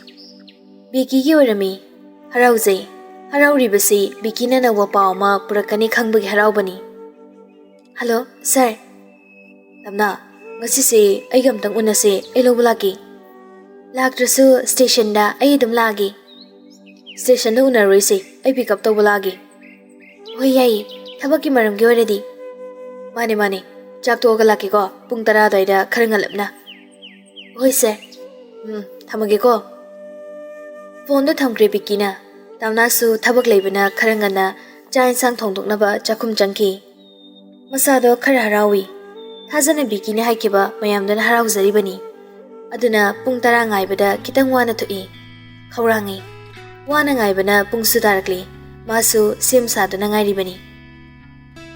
ꯕꯤꯀꯤꯒꯤ ꯑꯣꯏꯔꯝꯃꯤ꯫ ꯍꯔꯥꯎꯖꯩ꯫ ꯍꯔꯥꯎꯔꯤꯕꯁꯤ ꯕꯤꯀꯤꯅ ꯑꯅꯧꯕ ꯄꯥꯎ ꯑꯃ ꯄꯨꯔꯛꯀꯅꯤ ꯈꯪꯕꯒꯤ ꯍꯔꯥꯎꯕꯅꯤ꯫ "ꯍꯜꯂꯣ, ꯁꯥꯔ꯫" "ꯇꯝꯅꯥ, ꯉꯁꯤꯁꯦ ꯑꯩꯒ ꯑꯝꯇꯪ ꯎꯅꯁꯦ, ꯑꯩ ꯂꯧꯕ ꯂꯥꯛꯀꯦ꯫" "ꯂꯥꯛꯇ꯭ꯔꯁꯨ ꯁ꯭ꯇꯦꯁꯟꯗ ꯑꯩ ꯑꯗꯨꯝ ꯂꯥꯛꯑꯒꯦ꯫" "ꯁ꯭ꯇꯦꯁꯟꯗ ꯎꯅꯔꯣꯏꯁꯦ, ꯑꯩ ꯄꯤꯛ ꯑꯞ ꯇꯧꯕ ꯂꯥꯛꯑꯒꯦ꯫" "ꯍꯣꯏ, ꯌꯥꯏꯌꯦ, ꯊꯕꯛꯀꯤ ꯃꯔꯝꯒꯤ ꯑꯣꯏꯔꯗꯤ꯫" "ꯃꯥꯅꯦ, ꯃꯥꯅꯦ, ꯆꯥꯛ ꯇꯣꯛꯑꯒ ꯂꯥꯛꯀꯦꯀꯣ, ꯄꯨꯡ ꯇꯔꯥ ꯑꯗꯨꯋꯥꯏꯗ ꯈꯔ ꯉꯜꯂꯞꯅ꯫" "ꯍꯣꯏ ꯁꯥꯔ꯫" "ꯎꯝ, ꯊꯝꯃꯒꯦꯀꯣ꯫" ꯐꯣꯟꯗꯣ ꯊꯝꯈ꯭ꯔꯦ ꯕꯤꯀꯤꯅ꯫ ꯇꯝꯅꯥꯁꯨ ꯊꯕꯛ ꯂꯩꯕꯅ ꯈꯔ ꯉꯟꯅ ꯆꯥꯛ ꯏꯟꯁꯥꯡ ꯊꯣꯡꯗꯣꯛꯅꯕ ꯆꯥꯛꯈꯨꯝ ꯆꯪꯈꯤ꯫ ꯃꯁꯥꯗꯣ ꯈꯔ ꯍꯔꯥꯎꯏ꯫ ꯊꯥꯖꯅ ꯕꯤꯀꯤꯅ ꯍꯥꯏꯈꯤꯕ ꯃꯌꯥꯝꯗꯨꯅ ꯍꯔꯥꯎꯖꯔꯤꯕꯅꯤ꯫ ꯑꯗꯨꯅ ꯄꯨꯡ ꯇꯔꯥ ꯉꯥꯏꯕꯗ ꯈꯤꯇꯪ ꯋꯥꯅ ꯊꯣꯛꯏ꯫ ꯈꯧꯔꯥꯡꯏ꯫ ꯋꯥꯅ ꯉꯥꯏꯕꯅ ꯄꯨꯡꯁꯨ ꯇꯥꯔꯛꯂꯤ꯫ ꯃꯥꯁꯨ ꯁꯦꯝ ꯁꯥꯗꯨꯅ ꯉꯥꯏꯔꯤꯕꯅꯤ꯫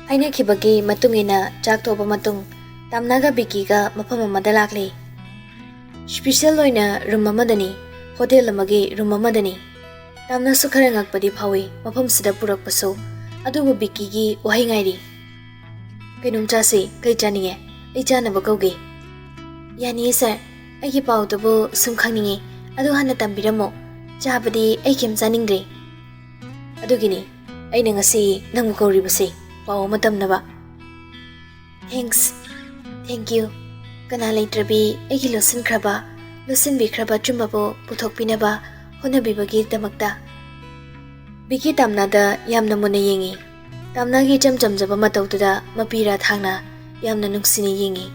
ꯍꯥꯏꯅꯈꯤꯕꯒꯤ ꯃꯇꯨꯡ ꯏꯟꯅ ꯆꯥꯛ ꯇꯣꯛꯄ ꯃꯇꯨꯡ ꯇꯥꯝꯅꯥꯒ ꯕꯤꯀꯤꯒ ꯃꯐꯝ ꯑꯃꯗ ꯂꯥꯛꯂꯤ꯫ ꯁ꯭ꯄꯤꯁꯦꯜ ꯑꯣꯏꯅ ꯔꯨꯝ ꯑꯃꯗꯅꯤ, ꯍꯣꯇꯦꯜ ꯑꯃꯒꯤ ꯔꯨꯝ ꯑꯃꯗꯅꯤ꯫ ꯇꯥꯝꯅꯥꯁꯨ ꯈꯔ ꯉꯛꯄꯗꯤ ꯐꯥꯎꯏ ꯃꯐꯝꯁꯤꯗ ꯄꯨꯔꯛꯄꯁꯨ, ꯑꯗꯨꯕꯨ ꯕꯤꯀꯤꯒꯤ ꯋꯥꯍꯩ ꯉꯥꯏꯔꯤ꯫ "ꯀꯩꯅꯣꯝ ꯆꯥꯁꯤ, ꯀꯩ ꯆꯥꯅꯤꯡꯉꯦ? ꯑꯩ ꯆꯥꯅꯕ ꯀꯧꯒꯦ꯫" "ꯌꯥꯅꯤꯌꯦ ꯁꯥꯔ, ꯑꯩꯒꯤ ꯄꯥꯎꯗꯨꯕꯨ ꯁꯨꯝ ꯈꯪꯅꯤꯡꯉꯤ, ꯑꯗꯨ ꯍꯥꯟꯅ ꯇꯝꯕꯤꯔꯝꯃꯣ꯫ ꯆꯥꯕꯗꯤ ꯑꯩ ꯀꯩꯝ ꯆꯥꯅꯤꯡꯗ꯭ꯔꯦ꯫" "ꯑꯗꯨꯒꯤꯅꯤ ꯑꯩꯅ ꯉꯁꯤ ꯅꯪꯕꯨ ꯀꯧꯔꯤꯕꯁꯤ, ꯄꯥꯎ ꯑꯃ ꯇꯝꯅꯕ꯫" "Thanks, thank you꯫ ꯀꯅꯥ ꯂꯩꯇ꯭ꯔꯕꯤ ꯑꯩꯒꯤ ꯂꯣꯠꯁꯤꯟꯈ꯭ꯔꯕ, ꯂꯣꯠꯁꯤꯟꯕꯤꯈ꯭ꯔꯕ ꯑꯆꯨꯝꯕꯕꯨ ꯄꯨꯊꯣꯛꯄꯤꯅꯕ ꯍꯣꯠꯅꯕꯤꯕꯒꯤꯗꯃꯛꯇ꯫" ꯕꯤꯀꯤ ꯇꯥꯝꯅꯥꯗ ꯌꯥꯝꯅ ꯃꯨꯟꯅ ꯌꯦꯡꯏ꯫ ꯇꯥꯝꯅꯥꯒꯤ ꯏꯆꯝ ꯆꯝꯖꯕ ꯃꯇꯧꯗꯨꯗ ꯃꯄꯤ ꯔꯥꯊꯥꯡꯅ ꯌꯥꯝꯅ ꯅꯨꯡꯁꯤꯅ ꯌꯦꯡꯏ꯫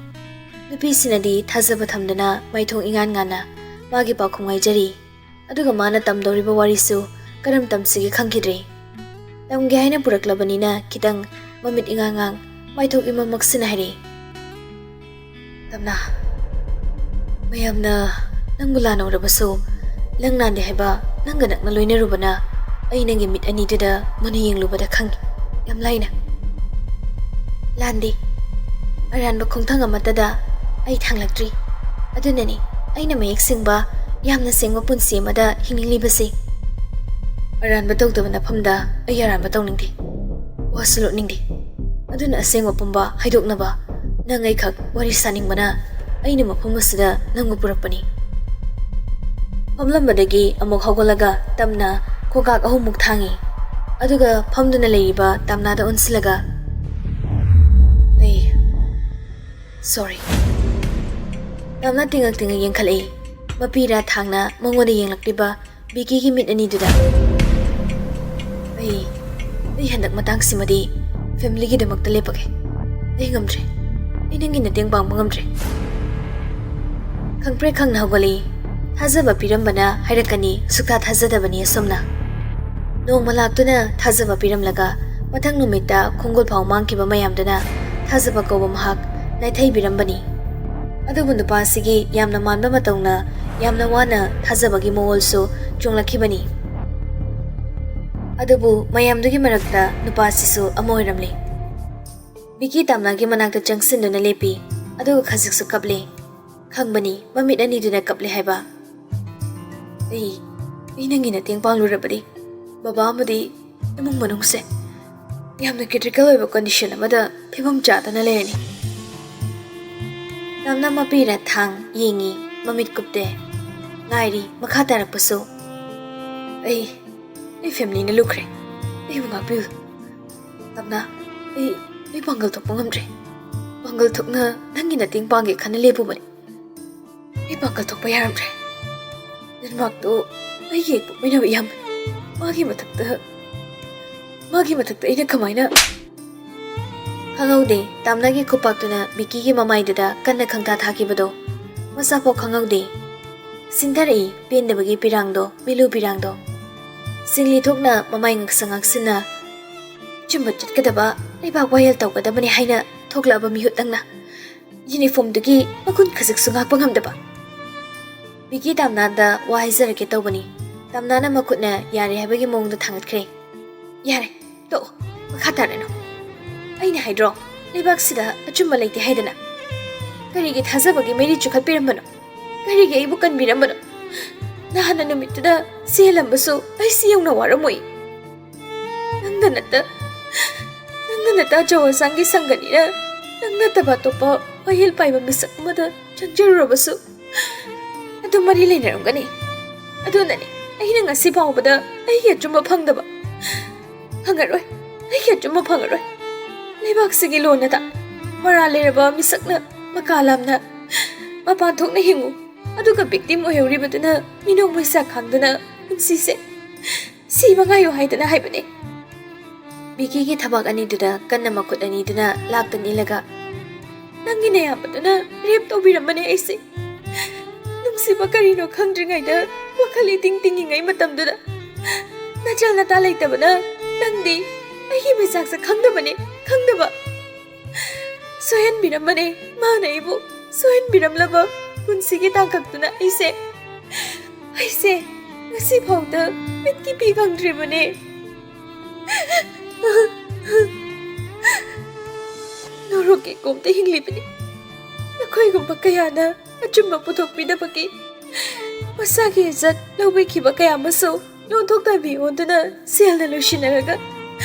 ꯅꯨꯄꯤꯁꯤꯅꯗꯤ ꯊꯥꯖꯕ ꯊꯝꯗꯅ ꯃꯥꯏꯊꯣꯡ ꯏꯉꯥꯟ ꯉꯥꯟꯅ ꯃꯥꯒꯤ ꯄꯥꯎꯈꯨꯝ ꯉꯥꯏꯖꯔꯤ꯫ ꯑꯗꯨꯒ ꯃꯥꯅ ꯇꯝꯗꯧꯔꯤꯕ ꯋꯥꯔꯤꯁꯨ ꯀꯔꯝ ꯇꯝꯁꯤꯒꯦ ꯈꯪꯈꯤꯗ꯭ꯔꯦ꯫ ꯇꯝꯒꯦ ꯍꯥꯏꯅ ꯄꯨꯔꯛꯂꯕꯅꯤꯅ ꯈꯤꯇꯪ ꯃꯃꯤꯠ ꯏꯉꯥꯡ ꯉꯥꯡ, ꯃꯥꯏꯊꯣꯡ ꯏꯃꯝ ꯃꯛꯁꯤꯟꯅ ꯍꯥꯏꯔꯛꯏ꯫ "ꯇꯥꯝꯅꯥ, ꯃꯌꯥꯝꯅ ꯅꯪꯕꯨ ꯂꯥꯟꯅ ꯎꯔꯕꯁꯨ, ꯅꯪ ꯂꯥꯟꯗꯦ ꯍꯥꯏꯕ ꯅꯪꯒ ꯅꯛꯅ ꯂꯣꯏꯅꯔꯨꯕꯅ ꯑꯩ ꯅꯪꯒꯤ ꯃꯤꯠ ꯑꯅꯤꯗꯨꯗ ꯃꯨꯟꯅ ꯌꯦꯡꯂꯨꯕꯗ ꯈꯪꯉꯤ꯫ ꯌꯥꯝ ꯂꯥꯏꯅ ꯂꯥꯟꯗꯦ꯫ ꯑꯔꯥꯟꯕ ꯈꯣꯡꯊꯥꯡ ꯑꯃꯠꯇꯗ ꯑꯩ ꯊꯥꯡꯂꯛꯇ꯭ꯔꯤ꯫ ꯑꯗꯨꯅꯅꯤ ꯑꯩꯅ ꯃꯌꯦꯛ ꯁꯦꯡꯕ, ꯌꯥꯝꯅ ꯁꯦꯡꯕ ꯄꯨꯟꯁꯤ ꯑꯃꯗ ꯍꯤꯡꯅꯤꯡꯂꯤꯕꯁꯤ꯫" "ꯑꯔꯥꯟꯕ ꯇꯧꯗꯕ ꯅꯐꯝꯗ ꯑꯩ ꯑꯔꯥꯟꯕ ꯇꯧꯅꯤꯡꯗꯦ꯫ ꯋꯥꯁꯨ ꯂꯣꯠꯅꯤꯡꯗꯦ꯫ ꯑꯗꯨꯅ ꯑꯁꯦꯡꯕ ꯄꯨꯝꯕ ꯍꯥꯏꯗꯣꯛꯅꯕ ꯅꯪ ꯑꯩꯈꯛ ꯋꯥꯔꯤ ꯁꯥꯅꯤꯡꯕꯅ ꯑꯩꯅ ꯃꯐꯝ ꯑꯁꯤꯗ ꯅꯪꯕꯨ ꯄꯨꯔꯛꯄꯅꯤ꯫" ꯐꯝꯂꯝꯕꯗꯒꯤ ꯑꯃꯨꯛ ꯍꯧꯒꯠꯂꯒ ꯇꯞꯅ ꯈꯣꯡꯀꯥꯞ ꯑꯍꯨꯝꯃꯨꯛ ꯊꯥꯡꯏ꯫ ꯑꯗꯨꯒ ꯐꯝꯗꯨꯅ ꯂꯩꯔꯤꯕ ꯇꯥꯝꯅꯥꯗ ꯑꯣꯟꯁꯤꯜꯂꯒ, "ꯑꯩ sorry꯫" ꯇꯥꯝꯅꯥ ꯇꯤꯡꯉꯛ ꯇꯤꯡꯉꯛ ꯌꯦꯡꯈꯠꯂꯛꯏ꯫ ꯃꯄꯤ ꯔꯥꯊꯥꯡꯅ ꯃꯉꯣꯟꯗ ꯌꯦꯡꯂꯛꯂꯤꯕ ꯕꯤꯀꯤꯒꯤ ꯃꯤꯠ ꯑꯅꯤꯗꯨꯗ꯫ "ꯑꯩ, ꯑꯩ ꯍꯟꯗꯛ ꯃꯇꯥꯡꯁꯤꯃꯗꯤ familyꯒꯤꯗꯃꯛꯇ ꯂꯦꯞꯄꯒꯦ꯫ ꯑꯩ ꯉꯝꯗ꯭ꯔꯦ꯫ ꯑꯩ ꯅꯪꯒꯤ ꯃꯇꯦꯡ ꯄꯥꯡꯕ ꯉꯝꯗ꯭ꯔꯦ꯫" ꯈꯪꯄ꯭ꯔꯦꯛ ꯈꯪꯅ ꯍꯧꯒꯠꯂꯤ꯫ ꯊꯥꯖꯕ ꯄꯤꯔꯝꯕꯅ ꯍꯥꯏꯔꯛꯀꯅꯤ, ꯁꯨꯛꯊꯥ ꯊꯥꯖꯗꯕꯅꯤ ꯑꯁꯣꯝꯅ꯫ ꯅꯣꯡꯃ ꯂꯥꯛꯇꯨꯅ ꯊꯥꯖꯕ ꯄꯤꯔꯝꯂꯒ ꯃꯊꯪ ꯅꯨꯃꯤꯠꯇ ꯈꯣꯡꯒꯨꯜ ꯐꯥꯎ ꯃꯥꯡꯈꯤꯕ ꯃꯌꯥꯝꯗꯨꯅ ꯊꯥꯖꯕ ꯀꯧꯕ ꯃꯍꯥꯛ ꯅꯥꯏꯊꯩꯕꯤꯔꯝꯕꯅꯤ꯫ ꯑꯗꯨꯕꯨ ꯅꯨꯄꯥꯁꯤꯒꯤ ꯌꯥꯝꯅ ꯃꯥꯟꯕ ꯃꯇꯧꯅ ꯌꯥꯝꯅ ꯋꯥꯅ ꯊꯥꯖꯕꯒꯤ ꯃꯣꯜꯁꯨ ꯆꯣꯡꯂꯛꯈꯤꯕꯅꯤ꯫ ꯑꯗꯨꯕꯨ ꯃꯌꯥꯝꯗꯨꯒꯤ ꯃꯔꯛꯇ ꯅꯨꯄꯥꯁꯤꯁꯨ ꯑꯃ ꯑꯣꯏꯔꯝꯂꯦ꯫ ꯕꯤꯀꯤ ꯇꯥꯝꯅꯥꯒꯤ ꯃꯅꯥꯛꯇ ꯆꯪꯁꯤꯟꯗꯨꯅ ꯂꯦꯞꯄꯤ, ꯑꯗꯨꯒ ꯈꯖꯤꯛꯁꯨ ꯀꯞꯂꯦ꯫ ꯈꯪꯕꯅꯤ ꯃꯃꯤꯠ ꯑꯅꯤꯗꯨꯅ ꯀꯞꯂꯦ ꯍꯥꯏꯕ꯫ "ꯑꯩ, ꯑꯩ ꯅꯪꯒꯤ ꯃꯇꯦꯡ ꯄꯥꯡꯂꯨꯔꯕꯗꯤ ꯕꯕꯥ ꯑꯃꯗꯤ ꯏꯃꯨꯡ ꯃꯅꯨꯡꯁꯦ ꯌꯥꯝꯅ ꯀ꯭ꯔꯤꯇꯤꯀꯦꯜ ꯑꯣꯏꯕ ꯀꯟꯗꯤꯁꯟ ꯑꯃꯗ ꯐꯤꯕꯝ ꯆꯥꯗꯅ ꯂꯩꯔꯅꯤ꯫" ꯇꯥꯝꯅꯥ ꯃꯄꯤꯅ ꯊꯥꯡ ꯌꯦꯡꯉꯤ, ꯃꯃꯤꯠ ꯀꯨꯞꯇꯦ꯫ ꯉꯥꯏꯔꯤ ꯃꯈꯥ ꯇꯥꯔꯛꯄꯁꯨ꯫ "ꯑꯩ, ꯑꯩ ꯐꯦꯃꯤꯂꯤꯅ ꯂꯨꯈ꯭ꯔꯦ꯫ ꯑꯩꯕꯨ ꯉꯥꯛꯄꯤꯌꯨ꯫ ꯇꯥꯝꯅꯥ, ꯑꯩ, ꯑꯩ ꯄꯥꯡꯒꯜ ꯊꯣꯛꯄ ꯉꯝꯗ꯭ꯔꯦ꯫ ꯄꯥꯡꯒꯜ ꯊꯣꯛꯅ ꯅꯪꯒꯤ ꯃꯇꯦꯡ ꯄꯥꯡꯒꯦ ꯈꯟꯅ ꯂꯦꯞꯄꯨꯕꯅꯤ꯫ ꯑꯩ ꯄꯥꯡꯒꯜ ꯊꯣꯛꯄ ꯌꯥꯔꯝꯗ꯭ꯔꯦ꯫ ꯗꯦꯟꯃꯥꯔꯛꯇꯣ ꯑꯩꯒꯤ ꯍꯦꯛ ꯄꯣꯛꯃꯤꯟꯅꯕ ꯏꯌꯥꯝꯕꯅꯤ꯫ ꯃꯥꯒꯤ ꯃꯊꯛꯇ, ꯃꯥꯒꯤ ꯃꯊꯛꯇ ꯑꯩꯅ ꯀꯃꯥꯏꯅ?" ꯈꯪꯍꯧꯗꯦ, ꯇꯥꯝꯅꯥꯒꯤ ꯈꯨꯄꯥꯛꯇꯨꯅ ꯕꯤꯀꯤꯒꯤ ꯃꯃꯥꯏꯗꯨꯗ ꯀꯟꯅ ꯈꯪꯇꯥ ꯊꯥꯈꯤꯕꯗꯣ꯫ ꯃꯁꯥꯐꯥꯎ ꯈꯪꯍꯧꯗꯦ꯫ ꯁꯤꯟꯊꯔꯛꯏ ꯄꯦꯟꯗꯕꯒꯤ ꯄꯤꯔꯥꯡꯗꯣ, ꯃꯤꯂꯨ ꯄꯤꯔꯥꯡꯗꯣ꯫ ꯁꯤꯡꯂꯤ ꯊꯣꯛꯅ ꯃꯃꯥꯏ ꯉꯛꯁꯪ ꯉꯛꯁꯤꯟꯅ, "ꯑꯆꯨꯝꯕ ꯆꯠꯀꯗꯕ, ꯂꯩꯕꯥꯛ ꯋꯥꯌꯦꯜ ꯇꯧꯒꯗꯕꯅꯤ" ꯍꯥꯏꯅ ꯊꯣꯛꯂꯛꯑꯕ ꯃꯤꯍꯨꯠ ꯅꯪꯅ꯫ ꯌꯨꯅꯤꯐꯣꯔꯝꯗꯨꯒꯤ ꯃꯒꯨꯟ ꯈꯖꯤꯛꯁꯨ ꯉꯥꯛꯄ ꯉꯝꯗꯕ꯫ ꯕꯤꯀꯤ ꯇꯥꯝꯅꯥꯗ ꯋꯥ ꯍꯥꯏꯖꯔꯛꯀꯦ ꯇꯧꯕꯅꯤ꯫ ꯇꯥꯝꯅꯥꯅ ꯃꯈꯨꯠꯅ ꯌꯥꯔꯦ ꯍꯥꯏꯕꯒꯤ ꯃꯑꯣꯡꯗ ꯊꯥꯡꯒꯠꯈ꯭ꯔꯦ꯫ "ꯌꯥꯔꯦ, ꯇꯣꯛꯑꯣ, ꯃꯈꯥ ꯇꯥꯔꯅꯨ꯫ ꯑꯩꯅ ꯍꯥꯏꯗ꯭ꯔꯣ, ꯂꯩꯕꯥꯛꯁꯤꯗ ꯑꯆꯨꯝꯕ ꯂꯩꯇꯦ ꯍꯥꯏꯗꯅ? ꯀꯔꯤꯒꯤ ꯊꯥꯖꯕꯒꯤ ꯃꯩꯔꯤ ꯆꯨꯈꯠꯄꯤꯔꯝꯕꯅꯣ? ꯀꯔꯤꯒꯤ ꯑꯩꯕꯨ ꯀꯟꯕꯤꯔꯝꯕꯅꯣ? ꯅꯍꯥꯟꯅ ꯅꯨꯃꯤꯠꯇꯨꯗ ꯆꯦꯜꯂꯝꯕꯁꯨ ꯑꯩ ꯁꯤ ꯌꯧꯅ ꯋꯥꯔꯝꯃꯣꯏ꯫ ꯅꯪꯗ ꯅꯠꯇ, ꯅꯪꯗ ꯅꯠꯇ ꯑꯆꯧ ꯑꯁꯥꯡꯒꯤ ꯁꯪꯒꯅꯤꯅ ꯅꯪ ꯅꯠꯇꯕ ꯑꯇꯣꯞꯄ ꯋꯥꯌꯦꯜ ꯄꯥꯏꯕ ꯃꯤꯁꯛ ꯑꯃꯗ ꯆꯪꯖꯔꯨꯔꯕꯁꯨ ꯑꯗꯨꯝ ꯃꯔꯤ ꯂꯩꯅꯔꯝꯒꯅꯤ꯫ ꯑꯗꯨꯅꯅꯤ ꯑꯩꯅ ꯉꯁꯤ ꯐꯥꯎꯕꯗ ꯑꯩꯒꯤ ꯑꯆꯨꯝꯕ ꯐꯪꯗꯕ꯫ ꯐꯪꯉꯔꯣꯏ, ꯑꯩꯒꯤ ꯑꯆꯨꯝꯕ ꯐꯪꯉꯔꯣꯏ꯫ ꯂꯩꯕꯥꯛꯁꯤꯒꯤ ꯂꯣꯟꯅꯗ ꯃꯔꯥꯜ ꯂꯩꯔꯕ ꯃꯤꯁꯛꯅ ꯃꯀꯥ ꯂꯥꯝꯅ ꯃꯄꯥꯟ ꯊꯣꯛꯅ ꯍꯤꯡꯉꯨ, ꯑꯗꯨꯒ ꯚꯤꯛꯇꯤꯝ ꯑꯣꯏꯍꯧꯔꯤꯕꯗꯨꯅ ꯃꯤꯅꯣꯛ ꯃꯩꯁꯥ ꯈꯥꯡꯗꯨꯅ ꯄꯨꯟꯁꯤꯁꯦ ꯁꯤꯕ ꯉꯥꯏꯌꯨ ꯍꯥꯏꯗꯅ ꯍꯥꯏꯕꯅꯦ꯫" ꯕꯤꯀꯤꯒꯤ ꯊꯕꯥꯛ ꯑꯅꯤꯗꯨꯗ ꯀꯟꯅ ꯃꯈꯨꯠ ꯑꯅꯤꯗꯨꯅ ꯂꯥꯛꯇ ꯅꯤꯜꯂꯒ, "ꯅꯪꯒꯤ ꯅꯌꯥꯝꯕꯗꯨꯅ ꯔꯦꯞ ꯇꯧꯕꯤꯔꯝꯕꯅꯦ ꯑꯩꯁꯦ꯫ ꯅꯨꯡꯁꯤꯕ ꯀꯔꯤꯅꯣ ꯈꯪꯗ꯭ꯔꯤꯉꯩꯗ, ꯋꯥꯈꯜ ꯏꯇꯤꯡ ꯇꯤꯡꯉꯤꯉꯩ ꯃꯇꯝꯗꯨꯗ ꯅꯆꯜ ꯅꯇꯥ ꯂꯩꯇꯕꯅ ꯅꯪꯗꯤ ꯑꯩꯒꯤ ꯃꯩꯆꯥꯛꯁꯦ ꯈꯪꯗꯕꯅꯦ, ꯈꯪꯗꯕ꯫ ꯁꯣꯏꯍꯟꯕꯤꯔꯝꯕꯅꯦ꯫ ꯃꯥꯅ ꯑꯩꯕꯨ ꯁꯣꯏꯍꯟꯕꯤꯔꯝꯂꯕ ꯄꯨꯟꯁꯤꯒꯤ ꯇꯥꯡꯀꯛꯇꯨꯅ ꯑꯩꯁꯦ, ꯑꯩꯁꯦ ꯉꯁꯤ ꯐꯥꯎꯗ ꯃꯤꯠꯀꯤ ꯄꯤ ꯐꯪꯗ꯭ꯔꯤꯕꯅꯦ꯫ ꯅꯣꯔꯣꯛꯀꯤ ꯀꯣꯝꯇ ꯍꯤꯡꯂꯤꯕꯅꯤ꯫ ꯅꯈꯣꯏꯒꯨꯝꯕ ꯀꯌꯥꯅ ꯑꯆꯨꯝꯕ ꯄꯨꯊꯣꯛꯄꯤꯗꯕꯒꯤ ꯃꯁꯥꯒꯤ ꯏꯖꯠ ꯂꯧꯕꯤꯈꯤꯕ ꯀꯌꯥ ꯑꯃꯁꯨ ꯂꯣꯟꯊꯣꯛꯇꯕꯤ ꯑꯣꯟꯗꯨꯅ ꯁꯦꯜꯅ ꯂꯣꯏꯁꯤꯟꯅꯔꯒ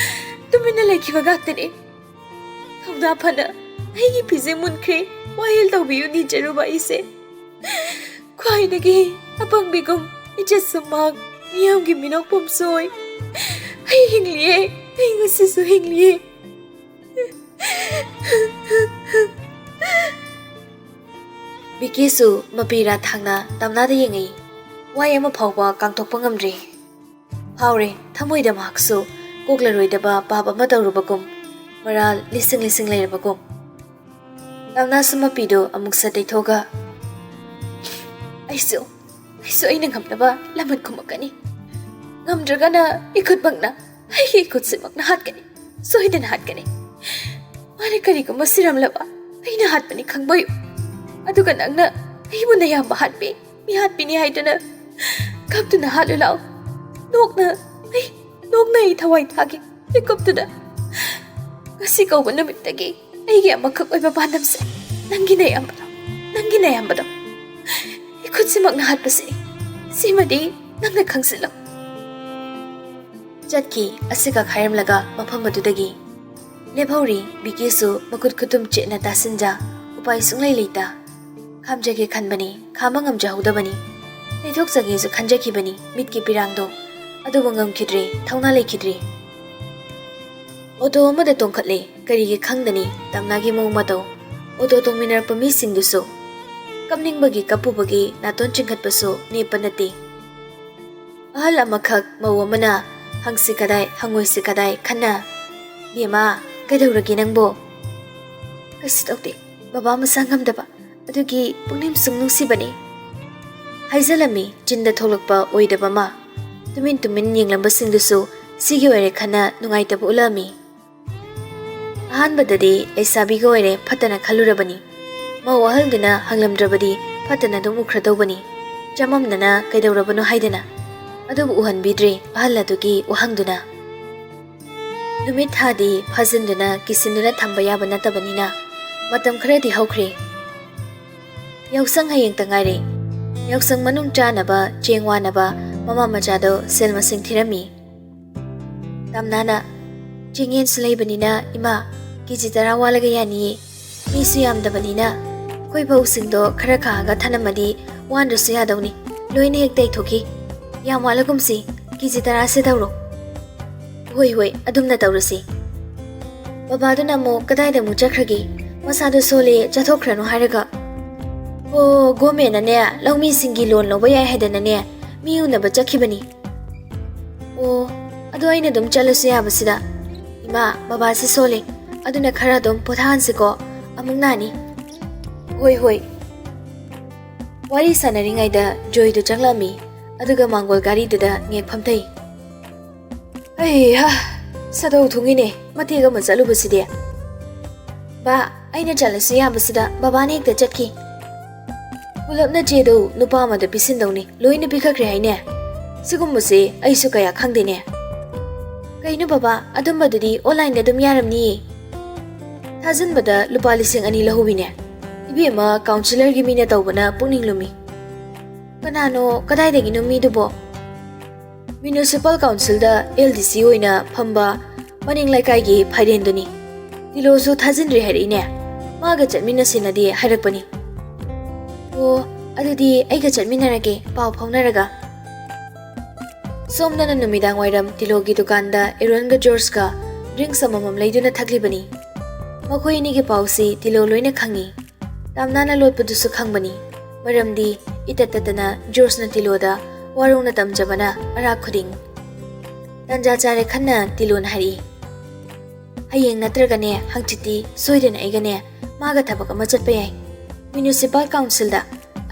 ꯇꯨꯃꯤꯟꯅ ꯂꯩꯈꯤꯕ ꯉꯥꯛꯇꯅꯤ꯫ ꯊꯧꯅꯥ ꯐꯅ ꯑꯩꯒꯤ ꯐꯤꯖꯦ ꯃꯨꯟꯈ꯭ꯔꯦ, ꯋꯥꯌꯦꯜ ꯇꯧꯕꯤꯌꯨ ꯅꯤꯖꯔꯨꯕ ꯑꯩꯁꯦ꯫ ꯈ꯭ꯋꯥꯏꯗꯒꯤ ꯑꯄꯪꯕꯤꯒꯨꯝ ꯏꯖꯠꯁꯨ ꯃꯥꯡ, ꯃꯤꯌꯥꯝꯒꯤ ꯃꯤꯅꯣꯛꯐꯝꯁꯨ ꯑꯣꯏ꯫ ꯑꯩ ꯍꯤꯡꯂꯤꯌꯦ, ꯑꯩ ꯉꯁꯤꯁꯨ ꯍꯤꯡꯂꯤꯌꯦ꯫ ꯕꯤꯀꯤꯁꯨ ꯃꯄꯤ ꯔꯥ ꯊꯥꯡꯅ ꯇꯝꯅꯥꯗ ꯌꯦꯡꯉꯛꯏ꯫ ꯋꯥꯍꯩ ꯑꯃ ꯐꯥꯎꯕ ꯀꯥꯡꯊꯣꯛꯄ ꯉꯝꯗ꯭ꯔꯦ꯫ ꯐꯥꯎꯔꯦ, ꯊꯃꯣꯏꯗ ꯃꯍꯥꯛꯁꯨ ꯀꯣꯛꯂꯔꯣꯏꯗꯕ ꯄꯥꯞ ꯑꯃ ꯇꯧꯔꯨꯕꯒꯨꯝ, ꯃꯔꯥꯜ ꯂꯤꯁꯤꯡ ꯂꯤꯁꯤꯡ ꯂꯩꯔꯕꯒꯨꯝ꯫ ꯇꯝꯅꯥꯁꯨ ꯃꯄꯤꯗꯨ ꯑꯃꯨꯛ ꯁꯠ ꯇꯩꯊꯣꯛꯑꯒ, "ꯑꯩꯁꯨ, ꯑꯩꯁꯨ ꯑꯩꯅ ꯉꯝꯅꯕ ꯂꯃꯟ ꯈꯨꯝꯃꯛꯀꯅꯤ꯫ ꯉꯝꯗ꯭ꯔꯒꯅ ꯏꯈꯨꯠꯃꯛꯅ, ꯑꯩꯒꯤ ꯏꯈꯨꯠꯁꯤꯃꯛꯅ ꯍꯥꯠꯀꯅꯤ꯫ ꯁꯣꯏꯗꯅ ꯍꯥꯠꯀꯅꯤ꯫ ꯃꯥꯅ ꯀꯔꯤꯒꯨꯝꯕ ꯁꯤꯔꯝꯂꯕ ꯑꯩꯅ ꯍꯥꯠꯄꯅꯤ ꯈꯪꯕꯌꯨ꯫ ꯑꯗꯨꯒ ꯅꯪꯅ ꯑꯩꯕꯨ ꯅꯌꯥꯝꯕ ꯍꯥꯠꯄꯤ, ꯃꯤꯍꯥꯠꯄꯤꯅꯤ ꯍꯥꯏꯗꯨꯅ ꯀꯞꯇꯨꯅ ꯍꯥꯠꯂꯨ ꯂꯥꯎ꯫ ꯅꯣꯛꯅ ꯑꯩ, ꯅꯣꯛꯅ ꯑꯩ ꯊꯋꯥꯏ ꯊꯥꯒꯦ꯫ ꯃꯤꯀꯨꯞꯇꯨꯗ ꯉꯁꯤ ꯀꯧꯕ ꯅꯨꯃꯤꯠꯇꯒꯤ ꯑꯩꯒꯤ ꯑꯃꯈꯛ ꯑꯣꯏꯕ ꯄꯥꯟꯗꯝꯁꯦ ꯅꯪꯒꯤ ꯅꯌꯥꯝꯕꯗꯣ, ꯅꯪꯒꯤ ꯅꯌꯥꯝꯕꯗꯣ ꯏꯈꯨꯠꯁꯤꯃꯛꯅ ꯍꯥꯠꯄꯁꯤꯅꯤ꯫ ꯁꯤꯃꯗꯤ ꯅꯪꯅ ꯈꯪꯖꯤꯜꯂꯣ꯫" ꯆꯠꯈꯤ ꯑꯁꯤꯈꯛ ꯍꯥꯏꯔꯝꯂꯒ ꯃꯐꯝ ꯑꯗꯨꯗꯒꯤ꯫ ꯂꯦꯞꯍꯧꯔꯤ ꯕꯤꯀꯤꯁꯨ ꯃꯈꯨꯠ ꯈꯨꯇꯨꯝ ꯆꯦꯠꯅ ꯇꯥꯁꯤꯟꯖ, ꯎꯄꯥꯏ ꯁꯨꯡꯂꯩ ꯂꯩꯇ꯫ ꯈꯥꯝꯖꯒꯦ ꯈꯟꯕꯅꯤ, ꯈꯥꯝꯕ ꯉꯝꯖꯍꯧꯗꯕꯅꯤ꯫ ꯇꯩꯊꯣꯛꯆꯒꯦꯁꯨ ꯈꯟꯖꯈꯤꯕꯅꯤ ꯃꯤꯠꯀꯤ ꯄꯤꯔꯥꯡꯗꯣ, ꯑꯗꯨꯕꯨ ꯉꯝꯈꯤꯗ꯭ꯔꯦ, ꯊꯧꯅꯥ ꯂꯩꯈꯤꯗ꯭ꯔꯦ꯫ ꯑꯣꯇꯣ ꯑꯃꯗ ꯇꯣꯡꯈꯠꯂꯦ꯫ ꯀꯔꯤꯒꯤ ꯈꯪꯗꯅꯤ ꯇꯝꯅꯥꯒꯤ ꯃꯑꯣꯡ ꯃꯇꯧ꯫ ꯑꯣꯇꯣ ꯇꯣꯡꯃꯤꯟꯅꯔꯛꯄ ꯃꯤꯁꯤꯡꯗꯨꯁꯨ ꯀꯞꯅꯤꯡꯕꯒꯤ ꯀꯞꯄꯨꯕꯒꯤ ꯅꯥꯇꯣꯟ ꯆꯤꯡꯈꯠꯄꯁꯨ ꯅꯦꯞꯄ ꯅꯠꯇꯦ꯫ ꯑꯍꯜ ꯑꯃꯈꯛ ꯃꯧ ꯑꯃꯅ ꯍꯪꯁꯤ ꯀꯗꯥꯏ, ꯍꯪꯉꯣꯏꯁꯤ ꯀꯗꯥꯏ ꯈꯟꯅ, "ꯕꯦꯝꯃ, ꯀꯩꯗꯧꯔꯒꯦ ꯅꯪꯕꯣ?" "ꯀꯩꯁꯨ ꯇꯧꯗꯦ, ꯕꯕꯥ ꯃꯁꯥ ꯉꯝꯗꯕ, ꯑꯗꯨꯒꯤ ꯄꯨꯛꯅꯤꯡ ꯁꯨꯝ ꯅꯨꯡꯁꯤꯕꯅꯤ" ꯍꯥꯏꯖꯜꯂꯝꯃꯤ꯫ ꯆꯤꯟꯗ ꯊꯣꯛꯂꯛꯄ ꯑꯣꯏꯗꯕ ꯑꯃ꯫ ꯇꯨꯃꯤꯟ ꯇꯨꯃꯤꯟ ꯌꯦꯡꯂꯝꯕꯁꯤꯡꯗꯨꯁꯨ ꯁꯤꯒꯤ ꯑꯣꯏꯔꯦ ꯈꯟꯅ ꯅꯨꯡꯉꯥꯏꯇꯕ ꯎꯠꯂꯛꯑꯝꯃꯤ꯫ ꯑꯍꯥꯟꯕꯗꯗꯤ ꯂꯩꯁꯥꯕꯤꯒ ꯑꯣꯏꯔꯦ ꯐꯠꯇꯅ ꯈꯜꯂꯨꯔꯕꯅꯤ꯫ ꯃꯧ ꯑꯍꯜꯗꯨꯅ ꯍꯪꯂꯝꯗ꯭ꯔꯕꯗꯤ ꯐꯠꯇꯅ ꯑꯗꯨꯝ ꯎꯈ꯭ꯔꯗꯧꯕꯅꯤ꯫ ꯆꯃꯝꯅꯅ ꯀꯩꯗꯧꯔꯕꯅꯣ ꯍꯥꯏꯗꯅ꯫ ꯑꯗꯨꯕꯨ ꯎꯍꯟꯕꯤꯗ꯭ꯔꯦ ꯑꯍꯜ ꯑꯗꯨꯒꯤ ꯋꯥꯍꯪꯗꯨꯅ꯫ ꯅꯨꯃꯤꯠ ꯊꯥꯗꯤ ꯐꯥꯖꯤꯟꯗꯨꯅ ꯀꯤꯁꯤꯟꯗꯨꯅ ꯊꯝꯕ ꯌꯥꯕ ꯅꯠꯇꯕꯅꯤꯅ ꯃꯇꯝ ꯈꯔꯗꯤ ꯍꯧꯈ꯭ꯔꯦ꯫ ꯌꯥꯎꯁꯪ ꯍꯌꯦꯡꯇ ꯉꯥꯏꯔꯦ꯫ ꯌꯥꯎꯁꯪ ꯃꯅꯨꯡ ꯆꯥꯅꯕ ꯆꯦꯡ ꯋꯥꯅꯕ ꯃꯃꯥ ꯃꯆꯥꯗꯣ ꯁꯦꯜ ꯃꯁꯤꯡ ꯊꯤꯔꯝꯃꯤ꯫ ꯇꯝꯅꯥꯅ, "ꯆꯦꯡꯌꯦꯟꯁꯨ ꯂꯩꯕꯅꯤꯅ ꯏꯃꯥ, ꯀꯦ ꯖꯤ ꯇꯔꯥ ꯋꯥꯠꯂꯒ ꯌꯥꯅꯤꯌꯦ꯫ ꯃꯤꯁꯨ ꯌꯥꯝꯗꯕꯅꯤꯅ ꯑꯩꯈꯣꯏ ꯐꯧꯁꯤꯡꯗꯣ ꯈꯔ ꯈꯥꯛꯑꯒ ꯊꯅꯝꯃꯗꯤ ꯋꯥꯟꯗ꯭ꯔꯁꯨ ꯌꯥꯗꯧꯅꯤ꯫ ꯂꯣꯏꯅ ꯍꯦꯛ ꯇꯩꯊꯣꯛꯈꯤ꯫ ꯌꯥꯝ ꯋꯥꯠꯂꯒꯨꯝꯁꯤ, ꯀꯦ ꯖꯤ ꯇꯔꯥꯁꯦ ꯇꯧꯔꯣ꯫" "ꯍꯣꯏ, ꯍꯣꯏ, ꯑꯗꯨꯝꯅ ꯇꯧꯔꯁꯤ꯫" "ꯕꯕꯥꯗꯨꯅ ꯑꯃꯨꯛ ꯀꯗꯥꯏꯗ ꯑꯃꯨꯛ ꯆꯠꯈ꯭ꯔꯒꯦ? ꯃꯁꯥꯗꯣ ꯁꯣꯜꯂꯦ, ꯆꯠꯊꯣꯛꯈ꯭ꯔꯅꯨ ꯍꯥꯏꯔꯒ꯫" "ꯑꯣ, ꯒꯣꯃꯦꯟꯅꯅꯦ, ꯂꯧꯃꯤꯁꯤꯡꯒꯤ ꯂꯣꯟ ꯂꯧꯕ ꯌꯥꯏ ꯍꯥꯏꯗꯅꯅꯦ, ꯃꯤ ꯎꯅꯕ ꯆꯠꯈꯤꯕꯅꯤ꯫" "ꯑꯣ, ꯑꯗꯣ ꯑꯩꯅ ꯑꯗꯨꯝ ꯆꯠꯂꯁꯨ ꯌꯥꯕꯁꯤꯗ꯫ ꯏꯃꯥ, ꯕꯕꯥꯁꯤ ꯁꯣꯜꯂꯦ, ꯑꯗꯨꯅ ꯈꯔ ꯑꯗꯨꯝ ꯄꯣꯊꯥꯍꯟꯁꯤꯀꯣ, ꯑꯃꯨꯛ ꯅꯥꯅꯤ꯫" "ꯍꯣꯏ, ꯍꯣꯏ꯫" ꯋꯥꯔꯤ ꯁꯥꯟꯅꯔꯤꯉꯩꯗ ꯖꯣꯏꯗꯨ ꯆꯪꯂꯛꯑꯝꯃꯤ, ꯑꯗꯨꯒ ꯃꯥꯡꯒꯣꯜ ꯒꯥꯔꯤꯗꯨꯗ ꯉꯦꯛ ꯐꯝꯊꯩ꯫ "ꯑꯩꯍꯥ, ꯁꯥꯗꯧ ꯊꯨꯡꯉꯤꯅꯦ, ꯃꯇꯦꯛ ꯑꯃ ꯆꯠꯂꯨꯕꯁꯤꯗꯤ꯫" "ꯕꯥ, ꯑꯩꯅ ꯆꯠꯂꯁꯨ ꯌꯥꯕꯁꯤꯗ ꯕꯕꯥꯅ ꯍꯦꯛꯇ ꯆꯠꯈꯤ꯫" "ꯄꯨꯂꯞꯅ ꯆꯦꯗꯣ ꯅꯨꯄꯥ ꯑꯃꯗ ꯄꯤꯁꯤꯟꯗꯧꯅꯤ, ꯂꯣꯏꯅ ꯄꯤꯈꯠꯈ꯭ꯔꯦ ꯍꯥꯏꯅꯦ꯫ ꯁꯤꯒꯨꯝꯕꯁꯦ ꯑꯩꯁꯨ ꯀꯌꯥ ꯈꯪꯗꯦꯅꯦ꯫ ꯀꯩꯅꯣ ꯕꯕꯥ, ꯑꯗꯨꯝꯕꯗꯨꯗꯤ ꯑꯣꯟꯂꯥꯏꯟꯗ ꯑꯗꯨꯝ ꯌꯥꯔꯝꯅꯤꯌꯦ꯫ ꯊꯥꯖꯤꯟꯕꯗ ꯂꯨꯄꯥ ꯂꯤꯁꯤꯡ ꯑꯅꯤ ꯂꯧꯍꯧꯋꯤꯅꯦ꯫ ꯏꯕꯦꯝꯃ, ꯀꯥꯎꯟꯁꯤꯂꯔꯒꯤ ꯃꯤꯅ ꯇꯧꯕꯅ ꯄꯨꯛꯅꯤꯡ ꯂꯨꯝꯃꯤ꯫" "ꯀꯅꯥꯅꯣ, ꯀꯗꯥꯏꯗꯒꯤꯅꯣ ꯃꯤꯗꯨꯕꯣ?" "ꯃ꯭ꯌꯨꯅꯤꯁꯤꯄꯥꯜ ꯀꯥꯎꯟꯁꯤꯜꯗ ꯑꯦꯜ ꯗꯤ ꯁꯤ ꯑꯣꯏꯅ ꯐꯝꯕ ꯃꯅꯤꯡ ꯂꯩꯀꯥꯏꯒꯤ ꯐꯥꯏꯔꯦꯟꯗꯨꯅꯤ꯫ ꯇꯤꯂꯣꯁꯨ ꯊꯥꯖꯤꯟꯗ꯭ꯔꯤ ꯍꯥꯏꯔꯛꯏꯅꯦ꯫ ꯃꯥꯒ ꯆꯠꯃꯤꯟꯅꯁꯦꯅꯗꯤ ꯍꯥꯏꯔꯛꯄꯅꯤ꯫" "ꯑꯣ, ꯑꯗꯨꯗꯤ ꯑꯩꯒ ꯆꯠꯃꯤꯟꯅꯔꯒꯦ, ꯄꯥꯎ ꯐꯥꯎꯅꯔꯒ꯫" ꯁꯣꯝꯗꯅ ꯅꯨꯃꯤꯗꯥꯡ ꯋꯥꯏꯔꯝ ꯇꯤꯂꯣꯒꯤ ꯗꯨꯀꯥꯟꯗ ꯑꯦꯔꯣꯟꯒ ꯖꯣꯔꯖꯀ ꯗ꯭ꯔꯤꯡꯛꯁ ꯑꯃꯃꯝ ꯂꯩꯗꯨꯅ ꯊꯛꯂꯤꯕꯅꯤ꯫ ꯃꯈꯣꯏ ꯑꯅꯤꯒꯤ ꯄꯥꯎꯁꯤ ꯇꯤꯂꯣ ꯂꯣꯏꯅ ꯈꯪꯏ꯫ ꯇꯥꯝꯅꯥꯅ ꯂꯣꯠꯄꯗꯨꯁꯨ ꯈꯪꯕꯅꯤ, ꯃꯔꯝꯗꯤ ꯏꯇꯠ ꯇꯠꯇꯅ ꯖꯣꯔꯖꯅ ꯇꯤꯂꯣꯗ ꯋꯥꯔꯧꯅ ꯇꯝꯖꯕꯅ ꯑꯔꯥꯛ ꯈꯨꯗꯤꯡ꯫ ꯇꯟꯖꯥ ꯆꯥꯔꯦ ꯈꯟꯅ ꯇꯤꯂꯣꯅ ꯍꯥꯏꯔꯛꯏ, "ꯍꯌꯦꯡ ꯅꯠꯇ꯭ꯔꯒꯅꯦ ꯍꯪꯆꯤꯠꯇꯤ ꯁꯣꯏꯗꯅ ꯑꯩꯒꯅꯦ ꯃꯥꯒ ꯊꯕꯛ ꯑꯃ ꯆꯠꯄ ꯌꯥꯏ, ꯃ꯭ꯌꯨꯅꯤꯁꯤꯄꯥꯜ ꯀꯥꯎꯟꯁꯤꯜꯗ꯫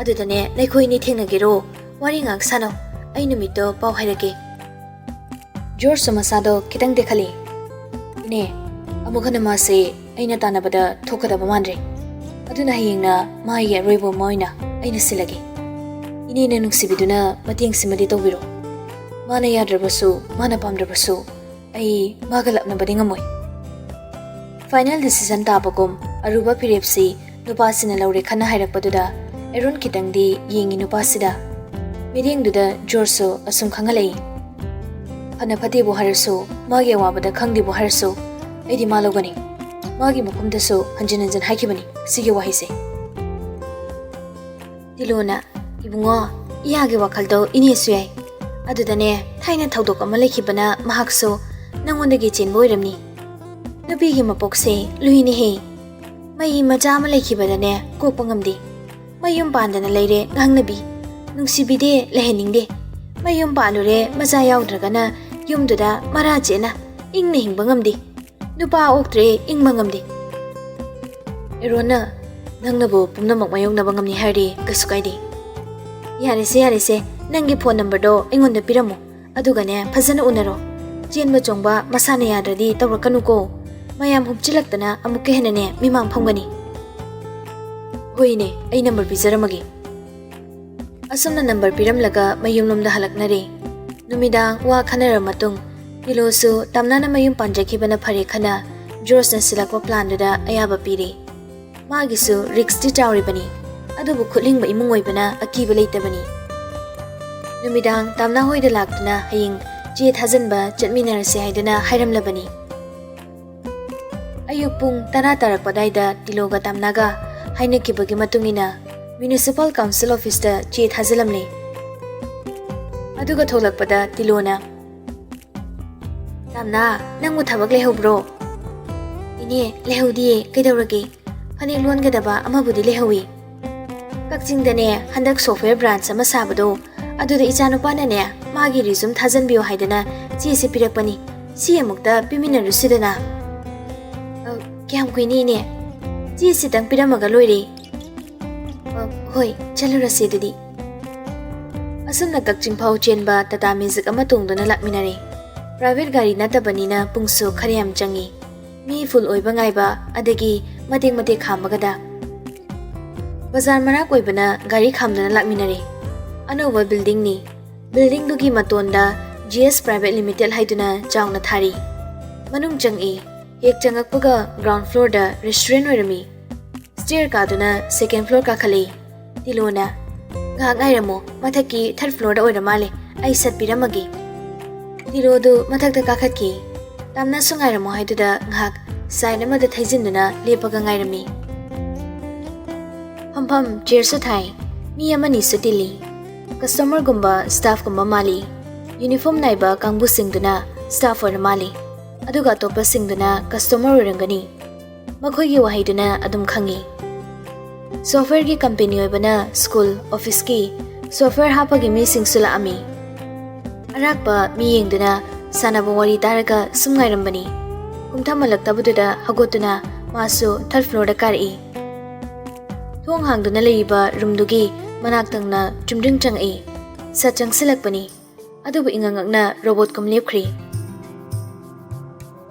ꯑꯗꯨꯗꯅꯦ ꯅꯈꯣꯏ ꯑꯅꯤ ꯊꯦꯡꯅꯒꯦꯔꯣ? ꯋꯥꯔꯤ ꯉꯥꯏꯍꯥꯛ ꯁꯥꯟꯅꯧ, ꯑꯩ ꯅꯨꯃꯤꯠꯇꯣ ꯄꯥꯎ ꯍꯥꯏꯔꯛꯀꯦ꯫" ꯖꯣꯔꯖꯁꯨ ꯃꯁꯥꯗꯣ ꯈꯤꯇꯪ ꯇꯦꯛꯈꯠꯂꯤ꯫ "ꯏꯅꯦ, ꯑꯃꯨꯛ ꯍꯟꯅ ꯃꯥꯁꯦ ꯑꯩꯅ ꯇꯥꯟꯅꯕꯗ ꯊꯣꯛꯀꯗꯕ ꯃꯥꯟꯗ꯭ꯔꯦ꯫ ꯑꯗꯨꯅ ꯍꯌꯦꯡꯅ ꯃꯥꯒꯤ ꯑꯔꯣꯏꯕ ꯑꯃ ꯑꯣꯏꯅ ꯑꯩꯅ ꯁꯤꯜꯂꯒꯦ꯫ ꯏꯅꯦꯅ ꯅꯨꯡꯁꯤꯕꯤꯗꯨꯅ ꯃꯇꯦꯡꯁꯤꯃꯗꯤ ꯇꯧꯕꯤꯔꯣ꯫ ꯃꯥꯅ ꯌꯥꯗ꯭ꯔꯕꯁꯨ, ꯃꯥꯅ ꯄꯥꯝꯗ꯭ꯔꯕꯁꯨ, ꯑꯩ ꯃꯥꯒ ꯂꯥꯞꯅꯕꯗꯤ ꯉꯝꯃꯣꯏ꯫" ꯐꯥꯏꯅꯦꯜ ꯗꯤꯁꯤꯖꯟ ꯇꯥꯕꯒꯨꯝ ꯑꯔꯨꯕ ꯐꯤꯔꯦꯞꯁꯤ ꯅꯨꯄꯥꯁꯤꯅ ꯂꯧꯔꯦ ꯈꯟꯅ ꯍꯥꯏꯔꯛꯄꯗꯨꯗ ꯑꯦꯔꯣꯟ ꯈꯤꯇꯪꯗꯤ ꯌꯦꯡꯉꯤ ꯅꯨꯄꯥꯁꯤꯗ꯫ ꯃꯤꯠꯌꯦꯡꯗꯨꯗ ꯖꯣꯔꯖꯁꯨ ꯑꯁꯨꯝ ꯈꯪꯍꯜꯂꯛꯏ꯫ "ꯐꯅ ꯐꯠꯇꯦꯕꯨ ꯍꯥꯏꯔꯁꯨ, ꯃꯥꯒꯤ ꯑꯋꯥꯕꯗ ꯈꯪꯗꯦꯕꯨ ꯍꯥꯏꯔꯁꯨ, ꯑꯩꯗꯤ ꯃꯥ ꯂꯧꯒꯅꯤ꯫ ꯃꯥꯒꯤ ꯃꯐꯝꯗꯁꯨ ꯍꯟꯖꯤꯟ ꯍꯟꯖꯤꯟ ꯍꯥꯏꯈꯤꯕꯅꯤ ꯁꯤꯒꯤ ꯋꯥꯍꯩꯁꯦ꯫" ꯇꯤꯂꯣꯅ, "ꯏꯕꯨꯡꯉꯣ, ꯏꯌꯥꯒꯤ ꯋꯥꯈꯜꯗꯣ ꯏꯅꯦꯁꯨ ꯌꯥꯏ꯫ ꯑꯗꯨꯗꯅꯦ, ꯊꯥꯏꯅ ꯊꯧꯗꯣꯛ ꯑꯃ ꯂꯩꯈꯤꯕꯅ ꯃꯍꯥꯛꯁꯨ ꯅꯪꯉꯣꯟꯗꯒꯤ ꯆꯦꯟꯕ ꯑꯣꯏꯔꯝꯅꯤ꯫ ꯅꯨꯄꯤꯒꯤ ꯃꯄꯣꯛꯁꯦ ꯂꯨꯏꯅꯦꯍꯦ꯫ ꯃꯩ ꯃꯆꯥ ꯑꯃ ꯂꯩꯈꯤꯕꯗꯅꯦ, ꯀꯣꯛꯄ ꯉꯝꯗꯦ꯫ ꯃꯌꯨꯝ ꯄꯥꯟꯗꯅ ꯂꯩꯔꯦ ꯉꯥꯡꯅꯕꯤ꯫ ꯅꯨꯡꯁꯤꯕꯤꯗꯦ, ꯂꯩꯍꯟꯅꯤꯡꯗꯦ꯫ ꯃꯌꯨꯝ ꯄꯥꯜꯂꯨꯔꯦ, ꯃꯆꯥ ꯌꯥꯎꯗ꯭ꯔꯒꯅ ꯌꯨꯝꯗꯨꯗ ꯃꯔꯥ ꯆꯦꯠꯅ ꯏꯪꯅ ꯍꯤꯡꯕ ꯉꯝꯗꯦ꯫ ꯅꯨꯄꯥ ꯑꯣꯛꯇ꯭ꯔꯦ, ꯏꯪꯕ ꯉꯝꯗꯦ꯫" ꯑꯦꯔꯣꯟꯅ, "ꯅꯪꯅꯕꯨ ꯄꯨꯝꯅꯃꯛ ꯃꯥꯌꯣꯛꯅꯕ ꯉꯝꯅꯤ ꯍꯥꯏꯔꯗꯤ ꯀꯩꯁꯨ ꯀꯥꯏꯗꯦ꯫" "ꯌꯥꯔꯦꯁꯦ, ꯌꯥꯔꯦꯁꯦ, ꯅꯪꯒꯤ ꯐꯣꯟ ꯅꯝꯕꯔꯗꯣ ꯑꯩꯉꯣꯟꯗ ꯄꯤꯔꯝꯃꯣ꯫ ꯑꯗꯨꯒꯅꯦ, ꯐꯖꯅ ꯎꯅꯔꯣ꯫ ꯆꯦꯟꯕ ꯆꯣꯡꯕ ꯃꯁꯥꯅ ꯌꯥꯗ꯭ꯔꯗꯤ ꯇꯧꯔꯛꯀꯅꯨꯀꯣ꯫ ꯃꯌꯥꯝ ꯍꯨꯞꯆꯤꯜꯂꯛꯇꯅ ꯑꯃꯨꯛꯀ ꯍꯦꯟꯅꯅꯦ ꯃꯤꯃꯥꯡ ꯐꯝꯒꯅꯤ꯫" "ꯍꯣꯏꯅꯦ, ꯑꯩ ꯅꯝꯕꯔ ꯄꯤꯖꯔꯝꯃꯒꯦ꯫" ꯑꯁꯨꯝꯅ ꯅꯝꯕꯔ ꯄꯤꯔꯝꯂꯒ ꯃꯌꯨꯝꯂꯣꯝꯗ ꯍꯜꯂꯛꯅꯔꯦ꯫ ꯅꯨꯃꯤꯗꯥꯡ ꯋꯥ ꯈꯟꯅꯔ ꯃꯇꯨꯡ, ꯇꯤꯂꯣꯁꯨ ꯇꯝꯅꯥꯅ ꯃꯌꯨꯝ ꯄꯥꯟꯖꯈꯤꯕꯅ ꯐꯔꯦ ꯈꯟꯅ ꯖꯣꯔꯖꯅ ꯁꯤꯜꯂꯛꯄ ꯄ꯭ꯂꯥꯟꯗꯨꯗ ꯑꯌꯥꯕ ꯄꯤꯔꯦ꯫ ꯃꯥꯒꯤꯁꯨ ꯔꯤꯛꯁꯇꯤ ꯆꯥꯎꯔꯤꯕꯅꯤ, ꯑꯗꯨꯕꯨ ꯈꯨꯠꯂꯤꯡꯕ ꯏꯃꯨꯡ ꯑꯣꯏꯕꯅ ꯑꯀꯤꯕ ꯂꯩꯇꯕꯅꯤ꯫ ꯅꯨꯃꯤꯗꯥꯡ ꯇꯝꯅꯥ ꯍꯣꯏꯗ ꯂꯥꯛꯇꯨꯅ ꯍꯌꯦꯡ ꯆꯦ ꯊꯥꯖꯤꯟꯕ ꯆꯠꯃꯤꯟꯅꯔꯁꯦ ꯍꯥꯏꯗꯨꯅ ꯍꯥꯏꯔꯝꯂꯕꯅꯤ꯫ ꯑꯌꯨꯛ ꯄꯨꯡ ꯇꯔꯥ ꯇꯥꯔꯛꯄ ꯑꯗꯥꯏꯗ ꯇꯤꯂꯣꯒ ꯇꯝꯅꯥꯒ ꯍꯥꯏꯅꯈꯤꯕꯒꯤ ꯃꯇꯨꯡ ꯏꯟꯅ ꯃ꯭ꯌꯨꯅꯤꯁꯤꯄꯥꯜ ꯀꯥꯎꯟꯁꯤꯜ ꯑꯣꯐꯤꯁꯇ ꯆꯦ ꯊꯥꯖꯤꯜꯂꯝꯂꯦ꯫ ꯑꯗꯨꯒ ꯊꯣꯛꯂꯛꯄꯗ ꯇꯤꯂꯣꯅ, "ꯇꯝꯅꯥ, ꯅꯪꯕꯨ ꯊꯕꯛ ꯂꯩꯍꯧꯕ꯭ꯔꯣ?" "ꯏꯅꯦ, ꯂꯩꯍꯧꯗꯤꯌꯦ꯫ ꯀꯩꯗꯧꯔꯒꯦ? ꯐꯅꯦꯛ ꯂꯣꯟꯒꯗꯕ ꯑꯃꯕꯨꯗꯤ ꯂꯩꯍꯧꯏ꯫ ꯀꯛꯆꯤꯡꯗꯅꯦ, ꯍꯟꯗꯛ ꯁꯣꯐꯋꯦꯌꯔ ꯕ꯭ꯔꯥꯟꯁ ꯑꯃ ꯁꯥꯕꯗꯣ, ꯑꯗꯨꯗ ꯏꯆꯥꯅꯨꯄꯥꯅꯅꯦ, ꯃꯥꯒꯤ ꯔꯤꯖꯨꯝ ꯊꯥꯖꯟꯕꯤꯌꯣ ꯍꯥꯏꯗꯅ ꯆꯦꯁꯦ ꯄꯤꯔꯛꯄꯅꯤ꯫ ꯁꯤ ꯑꯃꯨꯛꯇ ꯄꯤꯃꯤꯟꯅꯔꯨꯁꯤꯗꯅ꯫" "ꯑ, ꯀꯌꯥꯝ ꯀꯨꯏꯅꯤ, ꯏꯅꯦ? ꯆꯦꯁꯤꯇꯪ ꯄꯤꯔꯝꯃꯒ ꯂꯣꯏꯔꯦ꯫" "ꯑ, ꯍꯣꯏ, ꯆꯠꯂꯨꯔꯁꯦ ꯑꯗꯨꯗꯤ꯫" ꯑꯁꯨꯝꯅ ꯀꯛꯆꯤꯡ ꯐꯥꯎ ꯆꯦꯟꯕ ꯇꯥꯇꯥ ꯃꯦꯖꯤꯛ ꯑꯃ ꯇꯣꯡꯗꯨꯅ ꯂꯥꯛꯃꯤꯟꯅꯔꯦ꯫ ꯄ꯭ꯔꯥꯏꯚꯦꯠ ꯒꯥꯔꯤ ꯅꯠꯇꯕꯅꯤꯅ ꯄꯨꯡꯁꯨ ꯈꯔ ꯌꯥꯝ ꯆꯪꯉꯤ꯫ ꯃꯤ ꯐꯨꯜ ꯑꯣꯏꯕ ꯉꯥꯏꯕ, ꯑꯗꯒꯤ ꯃꯇꯦꯛ ꯃꯇꯦꯛ ꯈꯥꯝꯕꯒꯗ꯫ ꯕꯖꯥꯔ ꯃꯅꯥꯛ ꯑꯣꯏꯕꯅ ꯒꯥꯔꯤ ꯈꯥꯝꯗꯨꯅ ꯂꯥꯛꯃꯤꯟꯅꯔꯦ꯫ ꯑꯅꯧꯕ ꯕꯤꯜꯗꯤꯡꯅꯤ꯫ ꯕꯤꯜꯗꯤꯡꯗꯨꯒꯤ ꯃꯇꯣꯟꯗ ꯖꯤ ꯑꯦꯁ ꯄ꯭ꯔꯥꯏꯚꯦꯠ ꯂꯤꯃꯤꯇꯦꯗ ꯍꯥꯏꯗꯨꯅ ꯆꯥꯎꯅ ꯊꯥꯔꯤ꯫ ꯃꯅꯨꯡ ꯆꯪꯉꯛꯏ꯫ ꯍꯦꯛ ꯆꯪꯉꯛꯄꯒ ꯒ꯭ꯔꯥꯎꯟ ꯐ꯭ꯂꯣꯔꯗ ꯔꯦꯁꯇꯨꯔꯦꯟ ꯑꯣꯏꯔꯝꯃꯤ꯫ ꯁ꯭ꯇꯦꯌꯔ ꯀꯥꯗꯨꯅ ꯁꯦꯀꯦꯟ ꯐ꯭ꯂꯣꯔ ꯀꯥꯈꯠꯂꯛꯏ꯫ ꯇꯤꯂꯣꯅ, "ꯉꯥꯏꯍꯥꯛ ꯉꯥꯏꯔꯝꯃꯣ, ꯃꯊꯛꯀꯤ ꯊꯔꯠ ꯐ꯭ꯂꯣꯔꯗ ꯑꯣꯏꯔ ꯃꯥꯜꯂꯦ, ꯑꯩ ꯁꯠꯄꯤꯔꯝꯃꯒꯦ꯫" ꯇꯤꯂꯣꯗꯨ ꯃꯊꯛꯇ ꯀꯥꯈꯠꯈꯤ꯫ ꯇꯥꯝꯅꯁꯨ ꯉꯥꯏꯔꯝꯃꯣ ꯍꯥꯏꯗꯨꯗ ꯉꯥꯏꯍꯥꯛ ꯁꯥꯏꯗ ꯑꯃꯗ ꯊꯩꯖꯤꯟꯗꯨꯅ ꯂꯦꯞꯄꯒ ꯉꯥꯏꯔꯝꯃꯤ꯫ ꯐꯝꯐꯝ ꯆꯤꯌꯔꯁꯨ ꯊꯥꯏ, ꯃꯤ ꯑꯃꯅꯤꯁꯨ ꯇꯤꯜꯂꯤ꯫ ꯀꯁꯇꯃꯔꯒꯨꯝꯕ, ꯁ꯭ꯇꯥꯐꯀꯨꯝꯕ ꯃꯥꯜꯂꯤ꯫ ꯌꯨꯅꯤꯐꯣꯔꯝ ꯅꯥꯏꯕ ꯀꯥꯡꯕꯨꯁꯤꯡꯗꯨꯅ ꯁ꯭ꯇꯥꯐ ꯑꯣꯏꯔ ꯃꯥꯜꯂꯤ, ꯑꯗꯨꯒ ꯑꯇꯣꯞꯄꯁꯤꯡꯗꯨꯅ ꯀꯁꯇꯃꯔ ꯑꯣꯏꯔꯝꯒꯅꯤ꯫ ꯃꯈꯣꯏꯒꯤ ꯋꯥꯍꯩꯗꯨꯅ ꯑꯗꯨꯝ ꯈꯪꯏ꯫ ꯁꯣꯐꯋꯦꯌꯔꯒꯤ ꯀꯝꯄꯦꯅꯤ ꯑꯣꯏꯕꯅ ꯁ꯭ꯀꯨꯜ, ꯑꯣꯐꯤꯁꯀꯤ ꯁꯣꯐꯋꯦꯌꯔ ꯍꯥꯞꯄꯒꯤ ꯃꯤꯁꯤꯡꯁꯨ ꯂꯥꯛꯑꯝꯃꯤ꯫ ꯑꯔꯥꯛꯄ ꯃꯤ ꯌꯦꯡꯗꯨꯅ ꯁꯥꯟꯅꯕ ꯋꯥꯔꯤ ꯇꯥꯔꯒ ꯁꯨꯝ ꯉꯥꯏꯔꯝꯕꯅꯤ꯫ ꯀꯨꯝꯊꯃꯜꯂꯛꯇꯕꯗꯨꯗ ꯍꯧꯒꯠꯇꯨꯅ ꯃꯥꯁꯨ ꯊꯔꯠ ꯐ꯭ꯂꯣꯔꯗ ꯀꯥꯔꯛꯏ꯫ ꯊꯣꯡ ꯍꯥꯡꯗꯨꯅ ꯂꯩꯔꯤꯕ ꯔꯨꯝꯗꯨꯒꯤ ꯃꯅꯥꯛꯇꯪꯅ ꯆꯨꯝꯗ꯭ꯔꯤꯡ ꯆꯪꯉꯛꯏ꯫ ꯁꯠ ꯆꯪꯁꯤꯜꯂꯛꯄꯅꯤ꯫ ꯑꯗꯨꯕꯨ ꯏꯉꯛꯉꯛꯅ ꯔꯣꯕꯣꯠꯀꯨꯝ ꯂꯦꯞꯈ꯭ꯔꯤ꯫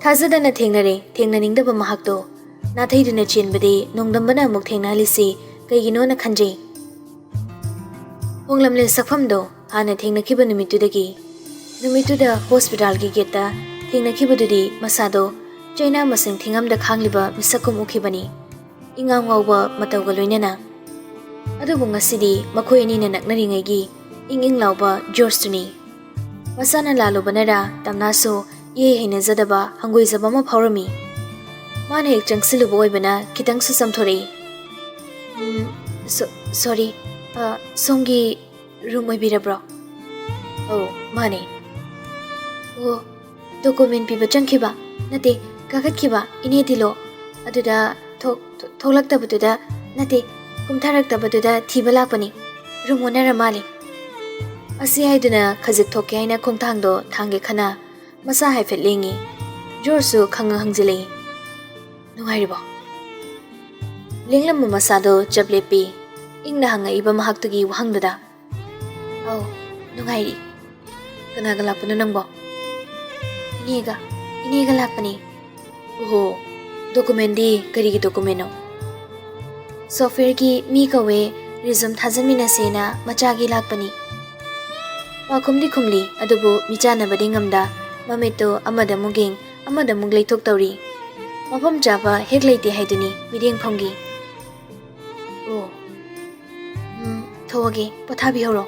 ꯊꯥꯖꯗꯅ ꯊꯦꯡꯅꯔꯦ, ꯊꯦꯡꯅꯅꯤꯡꯗꯕ ꯃꯍꯥꯛꯇꯣ꯫ ꯅꯥꯊꯩꯗꯨꯅ ꯆꯦꯟꯕꯗꯤ ꯅꯣꯡꯗꯝꯕꯅ ꯑꯃꯨꯛ ꯊꯦꯡꯅꯍꯜꯂꯤꯁꯤ ꯀꯩꯒꯤꯅꯣꯅ ꯈꯟꯖꯩ꯫ ꯍꯣꯡꯂꯝꯂꯦ ꯁꯛꯐꯝꯗꯣ ꯍꯥꯟꯅ ꯊꯦꯡꯅꯈꯤꯕ ꯅꯨꯃꯤꯠꯇꯨꯗꯒꯤ꯫ ꯅꯨꯃꯤꯠꯇꯨꯗ ꯍꯣꯁꯄꯤꯇꯥꯜꯒꯤ ꯒꯦꯠꯇ ꯊꯦꯡꯅꯈꯤꯕꯗꯨꯗꯤ ꯃꯁꯥꯗꯣ ꯆꯩꯅꯥ ꯃꯁꯤꯡ ꯊꯤꯉꯝꯗ ꯈꯥꯡꯂꯤꯕ ꯃꯤꯁꯛꯀꯨꯝ ꯎꯈꯤꯕꯅꯤ, ꯏꯉꯥꯎ ꯉꯥꯎꯕ ꯃꯇꯧꯒ ꯂꯣꯏꯅꯅ꯫ ꯑꯗꯨꯕꯨ ꯉꯁꯤꯗꯤ ꯃꯈꯣꯏ ꯑꯅꯤꯅ ꯅꯛꯅꯔꯤꯉꯩꯒꯤ ꯏꯪ ꯏꯪ ꯂꯥꯎꯕ ꯖꯣꯔꯖꯇꯨꯅꯤ꯫ ꯃꯁꯥꯅ ꯂꯥꯜꯂꯨꯕꯅꯔꯥ ꯇꯝꯅꯥꯁꯨ ꯏꯍꯩ ꯍꯩꯅꯖꯗꯕ ꯍꯪꯒꯣꯏꯖꯕ ꯑꯃ ꯐꯥꯎꯔꯝꯃꯤ꯫ ꯃꯥꯅ ꯍꯦꯛ ꯆꯪꯁꯤꯜꯂꯨꯕ ꯑꯣꯏꯕꯅ ꯈꯤꯇꯪꯁꯨ ꯆꯝꯊꯣꯔꯛꯏ꯫ "ꯎꯝ, ꯁꯣ-, ꯁꯣꯔꯤ, ꯑ, ꯁꯣꯝꯒꯤ ꯔꯨꯝ ꯑꯣꯏꯕꯤꯔꯕ꯭ꯔꯣ?" "ꯑꯧ, ꯃꯥꯅꯦ꯫" "ꯑꯣ, ꯗꯣꯀꯨꯃꯦꯟ ꯄꯤꯕ ꯆꯪꯈꯤꯕ, ꯅꯠꯇꯦ, ꯀꯥꯈꯠꯈꯤꯕ ꯏꯅꯦ ꯇꯤꯂꯣ꯫ ꯑꯗꯨꯗ ꯊꯣꯛ-, ꯊꯣꯛꯂꯛꯇꯕꯗꯨꯗ, ꯅꯠꯇꯦ, ꯀꯨꯝꯊꯔꯛꯇꯕꯗꯨꯗ ꯊꯤꯕ ꯂꯥꯛꯄꯅꯤ꯫ ꯔꯨꯝ ꯑꯣꯟꯅꯔ ꯃꯥꯜꯂꯦ꯫" ꯑꯁꯤ ꯍꯥꯏꯗꯨꯅ ꯈꯖꯤꯛ ꯊꯣꯛꯀꯦ ꯍꯥꯏꯅ ꯈꯣꯡꯊꯥꯡꯗꯣ ꯊꯥꯡꯒꯦ ꯈꯟꯅ ꯃꯁꯥ ꯍꯥꯏꯐꯦꯠ ꯂꯦꯡꯉꯤ꯫ ꯖꯣꯔꯖꯁꯨ ꯈꯪꯉ ꯍꯪꯖꯤꯜꯂꯛꯏ, "ꯅꯨꯡꯉꯥꯏꯔꯤꯕꯣ?" ꯂꯦꯡꯂꯝꯕ ꯃꯁꯥꯗꯣ ꯆꯞ ꯂꯦꯞꯄꯤ꯫ ꯏꯪꯅ ꯍꯪꯉꯛꯏꯕ ꯃꯍꯥꯛꯇꯨꯒꯤ ꯋꯥꯍꯪꯗꯨꯗ, "ꯑꯧ, ꯅꯨꯡꯉꯥꯏꯔꯤ꯫ ꯀꯅꯥꯒ ꯂꯥꯛꯄꯅꯣ ꯅꯪꯕꯣ?" ꯏꯅꯦꯒ, ꯏꯅꯦꯒ ꯂꯥꯛꯄꯅꯦ꯫ ꯑꯣꯍꯣ, documentꯗꯤ ꯀꯔꯤꯒꯤ documentꯅꯣ? Softwareꯒꯤ ꯃꯤ ꯀꯧꯋꯦ, resume ꯊꯥꯖꯟꯃꯤꯟꯅꯁꯦꯅ ꯃꯆꯥꯒꯤ ꯂꯥꯛꯄꯅꯤ꯫ ꯄꯥꯎꯈꯨꯝꯗꯤ ꯈꯨꯝꯂꯤ, ꯑꯗꯨꯕꯨ ꯃꯤꯆꯥꯟꯅꯕꯗꯤ ꯉꯝꯗ, ꯃꯃꯤꯠꯇꯨ ꯑꯃꯗ ꯑꯃꯨꯛ ꯌꯦꯡ, ꯑꯃꯗ ꯑꯃꯨꯛ ꯂꯩꯊꯣꯛ ꯇꯧꯔꯤ꯫ ꯃꯐꯝ ꯆꯥꯕ ꯍꯦꯛ ꯂꯩꯇꯦ ꯍꯥꯏꯗꯨꯅꯤ ꯃꯤꯠꯌꯦꯡꯐꯝꯒꯤ꯫ ꯑꯣ, ꯎꯝ, ꯊꯣꯛꯑꯒꯦ, ꯄꯣꯊꯥꯕꯤꯍꯧꯔꯣ꯫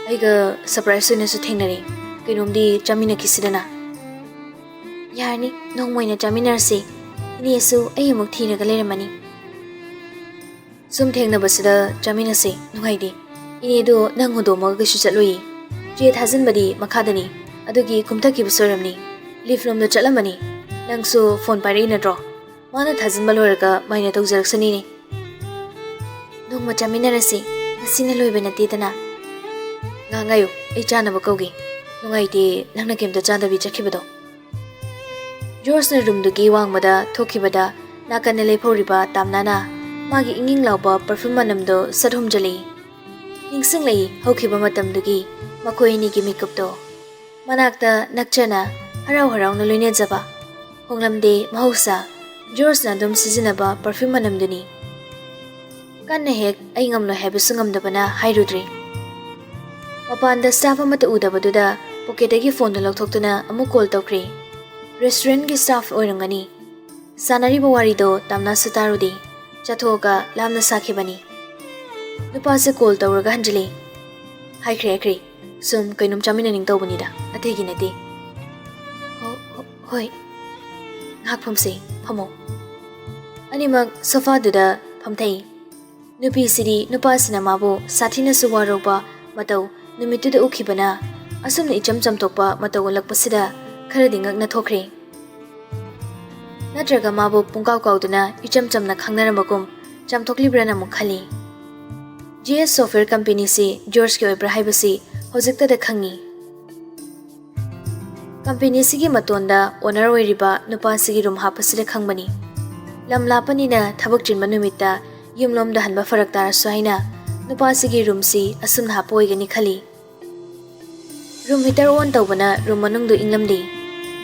ꯑꯩꯒ surprise ꯑꯣꯏꯅꯁꯨ ꯊꯦꯡꯅꯔꯦ, ꯀꯩꯅꯣꯝꯗꯤ ꯆꯥꯃꯤꯟꯅꯈꯤꯁꯤꯗꯅ꯫ ꯌꯥꯔꯅꯤ, ꯅꯣꯡꯃ ꯑꯣꯏꯅ ꯆꯥꯃꯤꯟꯅꯔꯁꯤ꯫ ꯏꯅꯦꯁꯨ ꯑꯩ ꯑꯃꯨꯛ ꯊꯤꯔꯒ ꯂꯩꯔꯝꯃꯅꯤ꯫ ꯁꯨꯝ ꯊꯦꯡꯅꯕꯁꯤꯗ ꯆꯥꯃꯤꯟꯅꯁꯤ, ꯅꯨꯡꯉꯥꯏꯗꯦ꯫ ꯏꯅꯦꯗꯣ ꯅꯪ ꯍꯨꯟꯗꯣꯛꯑꯝꯃꯒ ꯀꯩꯁꯨ ꯆꯠꯂꯣꯏꯌꯦ꯫ ꯆꯦ ꯊꯥꯖꯤꯟꯕꯗꯤ ꯃꯈꯥꯗꯅꯤ, ꯑꯗꯨꯒꯤ ꯀꯨꯝꯊꯈꯤꯕꯁꯨ ꯑꯣꯏꯔꯝꯅꯤ꯫ Lift ꯂꯣꯝꯗ ꯆꯠꯂꯝꯃꯅꯤ꯫ ꯅꯪꯁꯨ phone ꯄꯥꯏꯔꯛꯏ ꯅꯠꯇ꯭ꯔꯣ? ꯃꯥꯅ ꯊꯥꯖꯤꯟꯕ ꯂꯣꯏꯔꯒ ꯃꯥꯏꯅ ꯇꯧꯖꯔꯛꯁꯅꯤꯅꯦ꯫ ꯅꯣꯡꯃ ꯆꯥꯃꯤꯟꯅꯔꯁꯤ, ꯉꯁꯤꯅ ꯂꯣꯏꯕ ꯅꯠꯇꯦꯗꯅ꯫ ꯉꯥꯏꯍꯥꯛ ꯉꯥꯏꯌꯨ, ꯑꯩ ꯆꯥꯅꯕ ꯀꯧꯒꯦ꯫ ꯅꯨꯡꯉꯥꯏꯇꯦ, ꯅꯪꯅ ꯀꯩꯝꯇ ꯆꯥꯗꯕꯤ ꯆꯠꯈꯤꯕꯗꯣ꯫ ꯖꯣꯔꯖꯅ roomꯗꯨꯒꯤ ꯋꯥꯡꯃꯗ ꯊꯣꯛꯈꯤꯕꯗ, ꯅꯥꯀꯟꯗ ꯂꯦꯞꯍꯧꯔꯤꯕ ꯇꯥꯝꯅꯥꯅ ꯃꯥꯒꯤ ꯏꯪ ꯏꯪ ꯂꯥꯎꯕ perfume ꯃꯅꯝꯗꯣ ꯁꯠ ꯍꯨꯝꯖꯤꯜꯂꯛꯏ꯫ ꯅꯤꯡꯁꯤꯡꯂꯛꯏ ꯍꯧꯈꯤꯕ ꯃꯇꯝꯗꯨꯒꯤ ꯃꯈꯣꯏ ꯑꯅꯤꯒꯤ ꯃꯤꯀꯨꯞꯇꯣ꯫ ꯃꯅꯥꯛꯇ ꯅꯛꯆꯅ ꯍꯔꯥꯎ ꯍꯔꯥꯎꯅ ꯂꯣꯏꯅꯖꯕ꯫ ꯍꯣꯡꯂꯝꯗꯦ ꯃꯍꯧꯁꯥ, ꯖꯣꯔꯖꯅ ꯑꯗꯨꯝ ꯁꯤꯖꯤꯟꯅꯕ perfume ꯃꯅꯝꯗꯨꯅꯤ꯫ ꯀꯟꯅ ꯍꯦꯛ ꯑꯩ ꯉꯝꯂꯣꯏ ꯍꯥꯏꯕꯁꯨ ꯉꯝꯗꯕꯅ ꯍꯥꯏꯔꯨꯗ꯭ꯔꯤ꯫ ꯃꯄꯥꯟꯗ staff ꯑꯃꯠꯇ ꯎꯗꯕꯗꯨꯗ pocketꯇꯒꯤ phoneꯗꯨ ꯂꯧꯊꯣꯛꯇꯨꯅ ꯑꯃꯨꯛ call ꯇꯧꯈ꯭ꯔꯦ꯫ Restaurantꯀꯤ staff ꯑꯣꯏꯔꯝꯒꯅꯤ꯫ ꯁꯥꯟꯅꯔꯤꯕ ꯋꯥꯔꯤꯗꯣ ꯇꯥꯝꯅꯥꯁꯨ ꯇꯥꯔꯨꯗꯦ꯫ ꯆꯠꯊꯣꯛꯑꯒ ꯂꯥꯞꯅ ꯁꯥꯈꯤꯕꯅꯤ꯫ ꯅꯨꯄꯥꯁꯦ call ꯇꯧꯔꯒ ꯍꯟꯖꯤꯜꯂꯤ꯫ ꯍꯥꯏꯈ꯭ꯔꯦ, ꯍꯥꯏꯈ꯭ꯔꯦ꯫ ꯁꯨꯝ ꯀꯩꯅꯣꯝ ꯆꯥꯃꯤꯟꯅꯅꯤꯡ ꯇꯧꯕꯅꯤꯗ, ꯑꯇꯩꯒꯤ ꯅꯠꯇꯦ꯫ ꯍꯣ-, ꯍꯣ-, ꯍꯣꯏ꯫ ꯉꯥꯏꯍꯥꯛ ꯐꯝꯁꯦ, ꯐꯝꯃꯣ꯫ ꯑꯅꯤꯃꯛ sofaꯗꯨꯗ ꯐꯝꯊꯩ꯫ ꯅꯨꯄꯤꯁꯤꯗꯤ ꯅꯨꯄꯥꯁꯤꯅ ꯃꯥꯕꯨ ꯁꯥꯊꯤꯅꯁꯨ ꯋꯥꯔꯧꯕ ꯃꯇꯧ ꯅꯨꯃꯤꯠꯇꯨꯗ ꯎꯈꯤꯕꯅ ꯑꯁꯨꯝꯅ ꯏꯆꯝ ꯆꯝꯊꯣꯛꯄ ꯃꯇꯧ ꯎꯠꯂꯛꯄꯁꯤꯗ ꯈꯔꯗꯤ ꯉꯛꯅ ꯊꯣꯛꯈ꯭ꯔꯦ꯫ ꯅꯠꯇ꯭ꯔꯒ ꯃꯥꯕꯨ ꯄꯨꯡꯀꯥꯎ ꯀꯥꯎꯗꯨꯅ ꯏꯆꯝ ꯆꯝꯅ ꯈꯪꯅꯔꯝꯕꯒꯨꯝ ꯆꯥꯝꯊꯣꯛꯂꯤꯕ꯭ꯔꯥꯅ ꯑꯃꯨꯛ ꯈꯜꯂꯤ꯫ GS Software Companyꯁꯤ ꯖꯣꯔꯖꯀꯤ ꯑꯣꯏꯕ꯭ꯔꯥ ꯍꯥꯏꯕꯁꯤ ꯍꯧꯖꯤꯛꯇꯗ ꯈꯪꯉꯤ꯫ Companyꯁꯤꯒꯤ ꯃꯇꯣꯟꯗ owner ꯑꯣꯏꯔꯤꯕ ꯅꯨꯄꯥꯁꯤꯒꯤ room ꯍꯥꯞꯄꯁꯤꯗ ꯈꯪꯕꯅꯤ꯫ ꯂꯝ ꯂꯥꯞꯄꯅꯤꯅ ꯊꯕꯛ ꯆꯤꯟꯕ ꯅꯨꯃꯤꯠꯇ ꯌꯨꯝꯂꯣꯝꯗ ꯍꯟꯕ ꯐꯔꯛ ꯇꯥꯔꯁꯨ ꯍꯥꯏꯅ ꯅꯨꯄꯥꯁꯤꯒꯤ roomꯁꯤ ꯑꯁꯨꯝꯅ ꯍꯥꯞꯄ ꯑꯣꯏꯒꯅꯤ ꯈꯜꯂꯤ꯫ Room heater on ꯇꯧꯕꯅ room ꯃꯅꯨꯡꯗꯨ ꯏꯪꯂꯝꯂꯤ꯫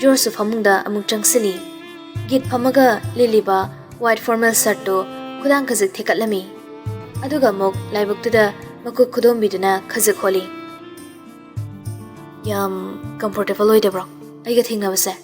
ꯖꯣꯔꯖꯁꯨ ꯐꯃꯨꯡꯗ ꯑꯃꯨꯛ ꯆꯪꯁꯤꯜꯂꯤ꯫ ꯒꯤꯠ ꯐꯝꯃꯒ ꯂꯤꯠꯂꯤꯕ white formal shirtꯇꯨ ꯈꯨꯗꯥꯡ ꯈꯖꯤꯛ ꯊꯦꯛꯀꯠꯂꯝꯃꯤ꯫ ꯑꯗꯨꯒ ꯑꯃꯨꯛ ꯂꯥꯏꯕꯛꯇꯨꯗ ꯃꯈꯨꯠ ꯈꯨꯗꯣꯝꯕꯤꯗꯨꯅ ꯈꯖꯤꯛ ꯍꯣꯜꯂꯤ꯫ "ꯌꯥꯝ comfortable ꯑꯣꯏꯗꯕ꯭ꯔꯣ ꯑꯩꯒ ꯊꯦꯡꯅꯕꯁꯦ?"